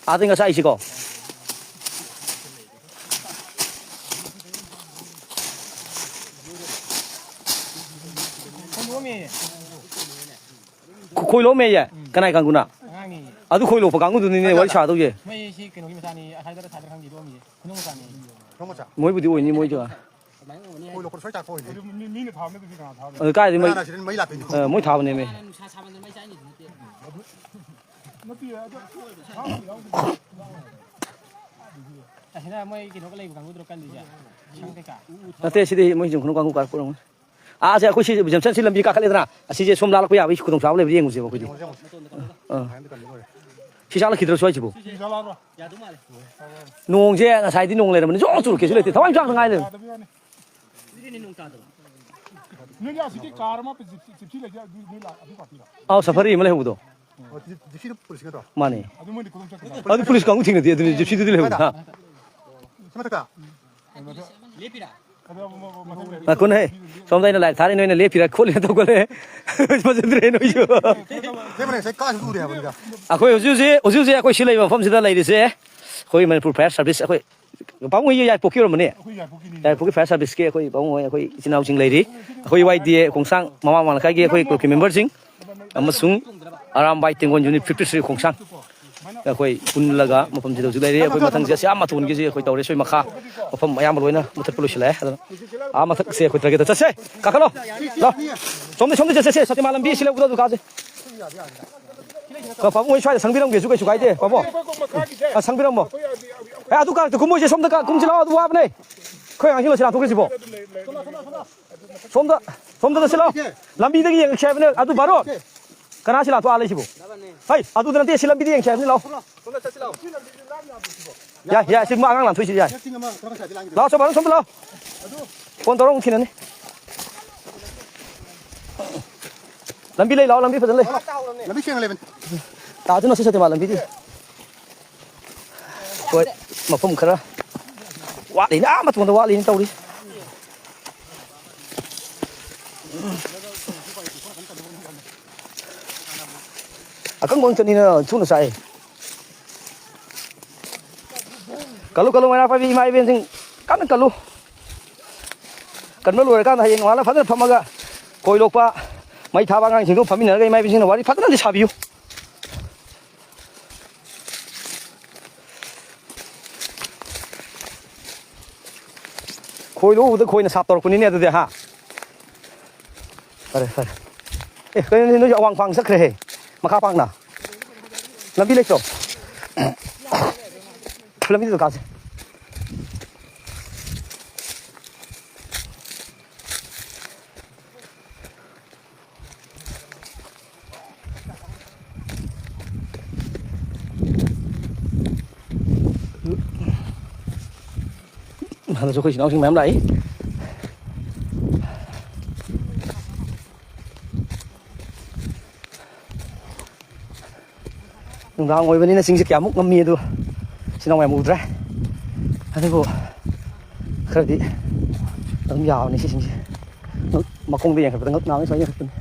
ꯑꯥꯗꯩ ꯉꯁꯥꯏ ꯑꯩꯁꯤꯀꯣ꯫ ꯈꯣꯏ ꯂꯣꯝꯃꯦꯌꯦ꯫ ꯈꯣ-, ꯈꯣꯏ ꯂꯣꯝꯃꯦꯌꯦ? ꯎꯝ꯫ ꯀꯅꯥꯏ ꯀꯥꯡꯕꯨꯅ? ꯑꯉꯥꯡꯅꯦꯌꯦ꯫ ꯑꯗꯨ ꯈꯣꯏ ꯂꯣꯛꯄ ꯀꯥꯡꯕꯨꯗꯨꯅꯤꯅꯦ ꯋꯥꯔꯤ ꯁꯥꯗꯧꯁꯦ꯫ ꯃꯣꯏ ꯁꯤ ꯀꯩꯅꯣꯒꯤ ꯃꯆꯥꯅꯤ, ꯑꯁꯥꯏꯗꯔ ꯑꯁꯥꯏꯗꯔ ꯈꯪꯗꯦ, ꯂꯣꯝꯃꯤꯁꯦ꯫ ꯈꯨꯅꯨ ꯃꯆꯥꯅꯤ꯫ ꯈꯨꯅꯨ ꯃꯆꯥ꯫ ꯃꯣꯏꯕꯨꯗꯤ ꯑꯣꯏꯅꯤ, ꯃꯣꯏꯗꯣ꯫ ꯑꯗꯨꯃꯥꯏꯅ ꯑꯣꯏꯅꯤ ꯍꯥꯏ꯫ ꯈꯣꯏ ꯂꯣꯛꯄꯗꯣ ꯁ꯭ꯋꯥꯏ ꯇꯥꯛꯄ ꯑꯣꯏꯅꯤ꯫ ꯑꯗꯨ ꯃꯤ, ꯃꯤꯅ ꯊꯥꯕ ꯅꯠꯇ꯭ꯔꯗꯤ ꯀꯅꯥ ꯊꯥꯕꯅꯣ? ꯑꯗꯨ ꯀꯥꯏꯗꯩ ꯃꯩ, ꯀꯅꯥꯅ ꯁꯤꯗ ꯃꯩ ꯂꯥꯛꯇꯣꯏꯅꯣ? ꯑ, ꯃꯣꯏ ꯊꯥꯕꯅꯦꯃꯤ꯫ ꯅꯨꯡꯁꯥ ꯁꯥꯃꯟꯗꯅ ꯃꯩ ꯆꯥꯛꯏꯅꯤ ꯅꯠꯇꯦ꯫ ꯅꯠꯇꯤꯌꯦ, ꯑꯗꯣ ꯊꯥꯕꯨꯗꯤ ꯌꯥꯎꯗꯦ꯫ ꯑꯁꯤꯅ ꯃꯣꯏ ꯀꯩꯅꯣꯒ ꯂꯩꯕ ꯀꯥꯡꯕꯨꯗꯨꯔꯣ ꯀꯜꯂꯤꯁꯦ? ꯁꯪ ꯀꯩꯀꯥ? ꯅꯠꯇꯦ, ꯁꯤꯗꯤ ꯃꯣꯏ ꯖꯤꯝ ꯈꯨꯅꯨ ꯀꯥꯡꯕꯨ ꯀꯥꯔꯛꯄ ꯑꯣꯏꯔꯝꯒꯅꯤ꯫ ꯑꯥ, ꯁꯦ ꯑꯩꯈꯣꯏ ꯁꯤ ꯖꯦꯝꯁꯟ ꯁꯤ ꯂꯝꯕꯤ ꯀꯥꯈꯠꯂꯦꯗꯅ, ꯑꯁꯤꯁꯦ ꯁꯣꯝ ꯂꯥꯜꯂꯛꯄ ꯌꯥꯕꯒꯤ ꯈꯨꯗꯣꯡꯆꯥꯕ ꯂꯩꯕ꯭ꯔꯥ ꯌꯦꯡꯉꯨꯁꯦꯕ ꯑꯩꯈꯣꯏꯗꯤ꯫ ꯌꯦꯡꯉꯨꯁꯦ, ꯌꯦꯡꯉꯨꯁꯦ꯫ ꯑꯥ꯫ ꯃꯌꯥꯝꯗꯤ ꯀꯟꯕ ꯂꯣꯏꯔꯦ꯫ ꯁꯤ ꯆꯥꯂꯛꯈꯤꯗ꯭ꯔꯣ ꯁ꯭ꯋꯥꯏꯁꯤꯕꯨ? ꯁꯤ ꯆꯥꯂꯛꯑꯕ꯭ꯔꯣ? ꯅꯣꯡꯁꯦ ꯉꯁꯥꯏꯗꯤ ꯅꯣꯡ ꯂꯩꯔꯝꯕꯅꯤ, ꯖꯣꯔ ꯆꯨꯔꯛꯀꯦꯁꯨ ꯂꯩꯇꯦ, ꯊꯋꯥꯏ ꯃꯤꯆꯥꯛꯇ ꯉꯥꯏ ꯂꯩꯔꯝꯃꯦ꯫ ꯌꯥꯗꯕꯩ ꯋꯥꯅꯤ꯫ ꯅꯣꯏꯒꯤ ꯑꯁꯤꯒꯤ ꯀꯥꯔ ꯑꯃ ꯖꯤꯞ-, ꯖꯤꯞꯁꯤ ꯂꯩꯁꯦ, ꯑꯗꯨ ꯅꯣꯏ ꯂꯥꯛ-, ꯑꯗꯨ ꯄꯥꯔꯇꯤꯔꯣ? ꯑꯥꯎ, ꯁꯐꯥꯔꯤ ꯑꯃ ꯂꯩꯍꯧꯕꯗꯣ꯫ ꯑꯣ, ꯖꯤꯞ-, ꯖꯤꯞꯁꯤꯗꯨ ꯄꯨꯂꯤꯁꯀꯤ ꯅꯠꯇ꯭ꯔꯣ? ꯃꯥꯅꯦ꯫ ꯑꯗꯨ ꯃꯣꯏꯗꯤ ꯈꯨꯗꯣꯡ ꯆꯠꯇ꯭ꯔꯣ? ꯑꯗꯨ ꯄꯨꯂꯤꯁ ꯀꯥꯡꯕꯨ ꯊꯦꯡꯅꯗꯦ, ꯑꯗꯨꯅꯤ ꯖꯤꯞꯁꯤꯗꯨꯗꯤ ꯂꯩꯍꯧꯕꯅꯤ꯫ ꯀꯥꯏꯗ? ꯍꯥ? ꯁꯤ ꯃꯊꯛꯇ? ꯂꯦꯞꯄꯤꯔꯥ? ꯉꯥꯏꯈꯣꯅꯦꯍꯦ꯫ ꯁꯣꯝꯗ ꯑꯩꯅ ꯂꯥꯏꯚ ꯊꯥꯔꯤ, ꯅꯣꯏꯅ ꯂꯦꯞꯄꯤꯔꯥ ꯈꯣꯠꯂꯤꯔꯥ ꯇꯧꯈꯠꯂꯦ꯫ ꯐꯖꯗ꯭ꯔꯦ ꯅꯣꯏꯁꯨ꯫ ꯂꯦꯞꯄꯅꯦ, ꯉꯁꯥꯏ ꯀꯥꯁꯨ ꯎꯔꯦ ꯍꯥꯏꯕꯅꯤꯗ꯫ ꯑꯩꯈꯣꯏ ꯍꯧꯖꯤꯛ ꯍꯧꯖꯤꯛ, ꯍꯧꯖꯤꯛ ꯍꯧꯖꯤꯛ ꯑꯩꯈꯣꯏ ꯁꯤ ꯂꯩꯕ ꯃꯐꯝꯁꯤꯗ ꯂꯩꯔꯤꯁꯦ ꯑꯩꯈꯣꯏ ꯃꯅꯤꯄꯨꯔ ꯐꯥꯌꯔ ꯁꯥꯔꯚꯤꯁ, ꯑꯩꯈꯣꯏ ꯄꯥꯕꯨꯡ ꯍꯣꯏ ꯌꯥꯏꯄꯣꯛꯀꯤ ꯑꯣꯏꯔꯝꯃꯅꯤ? ꯑꯩꯈꯣꯏ ꯌꯥꯏꯄꯣꯛꯀꯤꯅꯤ꯫ ꯌꯥꯏꯄꯣꯛꯀꯤ ꯐꯥꯌꯔ ꯁꯥꯔꯚꯤꯁꯀꯤ ꯑꯩꯈꯣꯏ ꯄꯥꯕꯨꯡ ꯍꯣꯏ, ꯑꯩꯈꯣꯏ ꯏꯆꯤꯟ ꯏꯅꯥꯎꯁꯤꯡ ꯂꯩꯔꯤ꯫ ꯑꯩꯈꯣꯏ ꯋꯥꯏ ꯗꯤ ꯑꯦ ꯈꯣꯡꯁꯥꯡ ꯃꯃꯥ ꯃꯃꯥ ꯂꯩꯀꯥꯏꯒꯤ ꯑꯩꯈꯣꯏ ꯀ꯭ꯂꯕꯀꯤ ꯃꯦꯝꯕꯔꯁꯤꯡ ꯑꯃꯁꯨꯡ ꯑꯔꯥꯝꯕꯥꯏ ꯇꯦꯡꯒꯣꯜ ꯌꯨꯅꯤꯠ ꯐꯤꯐꯇꯤ ꯊ꯭ꯔꯤ ꯈꯣꯡꯁꯥꯡ ꯑꯩꯈꯣꯏ ꯄꯨꯜꯂꯒ ꯃꯐꯝꯁꯤꯗ ꯍꯧꯖꯤꯛ ꯂꯩꯔꯦ꯫ ꯑꯩꯈꯣꯏ ꯃꯊꯪꯁꯦ ꯑꯁꯤ ꯑꯥ ꯃꯇꯣꯟꯒꯤꯁꯤ ꯑꯩꯈꯣꯏ ꯇꯧꯔꯦ꯫ ꯁꯣꯏ ꯃꯈꯥ ꯃꯐꯝ ꯑꯌꯥꯝꯕ ꯂꯣꯏꯅ ꯃꯨꯊꯠꯄ ꯂꯣꯏꯁꯤꯜꯂꯛꯑꯦ꯫ ꯑꯗꯨꯅ ꯑꯥ ꯃꯊꯛꯁꯦ ꯑꯩꯈꯣꯏ ꯇꯔꯒꯦꯠꯇ ꯆꯠꯁꯦ꯫ ꯀꯥꯈꯠꯂꯣ꯫ ꯂꯥꯎ꯫ ꯁꯣꯝꯗ, ꯁꯣꯝꯗ ꯆꯠꯁꯦ, ꯁꯦ, ꯁꯇꯤꯃꯥꯟ ꯂꯝꯕꯤ ꯁꯤ ꯂꯩꯕꯗꯣ ꯑꯗꯨ ꯀꯥꯁꯦ꯫ ꯄꯥꯕꯨꯡ ꯍꯣꯏ ꯁ꯭ꯋꯥꯏꯗ ꯁꯪꯕꯤꯔꯝꯒꯦꯁꯨ ꯀꯩꯁꯨ ꯀꯥꯏꯗꯦ, ꯄꯥꯕꯨꯡ꯫ ꯑ, ꯁꯪꯕꯤꯔꯝꯃꯣ꯫ ꯑꯦ, ꯑꯗꯨ ꯀꯥꯔꯛꯇ ꯀꯨꯝꯃꯣꯏꯁꯦ, ꯁꯣꯝꯗ ꯀꯥ-, ꯀꯨꯝꯁꯤ ꯂꯥꯛꯑꯣ, ꯑꯗꯨ ꯋꯥꯕꯅꯦ꯫ ꯑꯩꯈꯣꯏ ꯑꯉꯥꯡꯁꯤꯡ ꯂꯣꯏꯁꯤꯜ ꯂꯥꯟꯊꯣꯛꯈ꯭ꯔꯤꯁꯤꯕꯣ꯫ ꯁꯣꯝꯗ, ꯁꯣꯝꯗ ꯆꯠꯁꯤ ꯂꯥꯛꯑꯣ꯫ ꯂꯝꯕꯤꯗꯒꯤ ꯌꯦꯡꯉꯛꯁꯤ ꯍꯥꯏꯕꯅꯦ꯫ ꯑꯗꯨ ꯕꯥꯔꯣꯟ, ꯀꯅꯥ ꯁꯤ ꯂꯥꯛꯊꯣꯛ ꯑꯥ ꯂꯩꯁꯤꯕꯣ? ꯍꯩ, ꯑꯗꯨꯗ ꯅꯠꯇꯦ, ꯁꯤ ꯂꯝꯕꯤꯗ ꯌꯦꯡꯁꯤ ꯍꯥꯏꯕꯅꯤ꯫ ꯂꯥꯛꯑꯣ꯫ ꯌꯥꯏ, ꯌꯥꯏ, ꯁꯤ ꯃꯥ ꯑꯉꯥꯡ ꯂꯥꯟꯊꯣꯏꯁꯤ ꯌꯥꯏ꯫ ꯂꯥꯛꯑꯣ, ꯁꯣꯝ ꯕꯥꯔꯣꯟ, ꯁꯣꯝꯗ ꯂꯥꯛꯑꯣ꯫ ꯐꯣꯟ ꯇꯧꯔ ꯑꯃꯨꯛ ꯊꯤꯅꯅꯤ꯫ ꯂꯝꯕꯤ ꯂꯩ, ꯂꯥꯛꯑꯣ, ꯂꯝꯕꯤ ꯐꯖꯅ ꯂꯩ꯫ ꯂꯝꯕꯤ ꯁꯦꯡꯅ ꯂꯩꯕꯅꯤ꯫ ꯇꯥꯗꯨꯅ ꯁꯤ ꯁꯇꯤꯃꯥꯟ ꯂꯝꯕꯤꯗꯤ꯫ ꯍꯣꯏ, ꯃꯐꯝ ꯈꯔ ꯋꯥꯠꯂꯤꯅꯦ, ꯑꯥ ꯃꯇꯣꯟꯗ ꯋꯥꯠꯂꯤꯅꯦ ꯇꯧꯔꯤ꯫ ꯑꯀꯪꯕ ꯑꯃ ꯆꯠꯅꯤꯅ ꯊꯨꯅ ꯆꯥꯏ꯫ ꯀꯜꯂꯨ, ꯀꯜꯂꯨ, ꯃꯩꯔꯥ ꯄꯥꯏꯕꯤ ꯏꯃꯥ ꯏꯕꯦꯟꯁꯤꯡ, ꯀꯟꯅ ꯀꯜꯂꯨ꯫ ꯀꯟꯕ ꯂꯣꯏꯔꯀꯥꯟꯗ ꯍꯌꯦꯡ ꯅꯣꯡꯉꯥꯜꯂ ꯐꯖꯅ ꯐꯝꯃꯒ ꯈꯣꯏ ꯂꯣꯛꯄ, ꯃꯩ ꯊꯥꯕ ꯑꯉꯥꯡꯁꯤꯡꯗꯨ ꯐꯝꯃꯤꯟꯅꯔꯒ ꯏꯃꯥ ꯏꯕꯦꯟꯁꯤꯡꯅ ꯋꯥꯔꯤ ꯐꯖꯅꯗꯤ ꯁꯥꯕꯤꯌꯨ꯫ ꯈꯣꯏ ꯂꯣꯛ ꯎꯕꯗ ꯈꯣꯏꯅ ꯁꯥꯞ ꯇꯧꯔꯛꯄꯅꯤꯅꯦ ꯑꯗꯨꯗꯤ, ꯍꯥ? ꯐꯔꯦ, ꯐꯔꯦ꯫ ꯑꯦ, ꯀꯩꯅꯣꯅꯦ, ꯅꯣꯏꯁꯨ ꯑꯋꯥꯡ ꯄꯥꯡ ꯆꯠꯈ꯭ꯔꯦꯍꯦ, ꯃꯈꯥ ꯄꯥꯡꯅ꯫ ꯂꯝꯕꯤ ꯂꯩꯇ꯭ꯔꯣ? ꯂꯝꯕꯤꯗꯨꯗ ꯀꯥꯁꯦ꯫ ꯍꯟꯗꯛꯁꯨ ꯑꯩꯈꯣꯏ ꯏꯆꯤꯟ ꯏꯅꯥꯎꯁꯤꯡ ꯃꯌꯥꯝ ꯂꯥꯛꯏ꯫ ꯅꯨꯡꯗꯥꯡ ꯑꯣꯏꯕꯅꯤꯅ ꯆꯤꯡꯁꯦ ꯀꯌꯥꯃꯨꯛ ꯉꯝꯃꯤ ꯑꯗꯨ ꯏꯆꯤꯟ ꯏꯅꯥꯎ ꯃꯌꯥꯝ ꯎꯗ꯭ꯔꯦ꯫ ꯑꯗꯨꯕꯨ ꯈꯔꯗꯤ ꯑꯗꯨꯝ ꯌꯥꯕꯅꯤ ꯁꯤꯁꯤꯡꯁꯦ꯫ ꯉꯛ-, ꯃꯈꯣꯡꯗ ꯌꯦꯡꯈꯠꯄꯗ ꯉꯛ ꯅꯥꯕꯩ ꯁꯨꯃꯥꯏꯅ ꯌꯦꯡꯈꯠꯄꯅꯤ꯫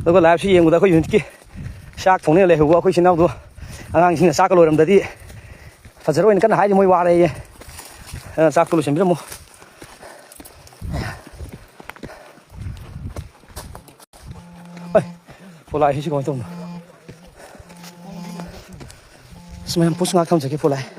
ꯑꯗꯨꯒ live ꯁꯤ ꯌꯦꯡꯕꯗ ꯑꯩꯈꯣꯏ unit ꯀꯤ ꯆꯥꯛ ꯊꯣꯡꯅꯦ ꯂꯩꯍꯧꯕ ꯑꯩꯈꯣꯏ ꯏꯆꯤꯟ ꯏꯅꯥꯎꯗꯣ, ꯑꯉꯥꯡꯁꯤꯡꯅ ꯆꯥꯛꯀ ꯂꯣꯏꯔꯝꯗꯗꯤ ꯐꯖꯔꯣꯏꯅ ꯀꯟꯅ ꯍꯥꯏꯔꯤ, ꯃꯣꯏ ꯋꯥꯔꯦꯌꯦ꯫ ꯑꯗꯨꯅ ꯆꯥꯛꯇꯣ ꯂꯣꯏꯁꯤꯟꯕꯤꯔꯝꯃꯣ꯫ ꯑꯩ, ꯄꯣꯂꯥꯏꯁꯤꯁꯨ ꯀꯃꯥꯏꯅ ꯇꯧꯕꯅꯣ? ꯑꯁ, ꯃꯌꯥꯝ push ꯉꯥꯛ ꯊꯝꯖꯒꯦ, ꯄꯣꯂꯥꯏ꯫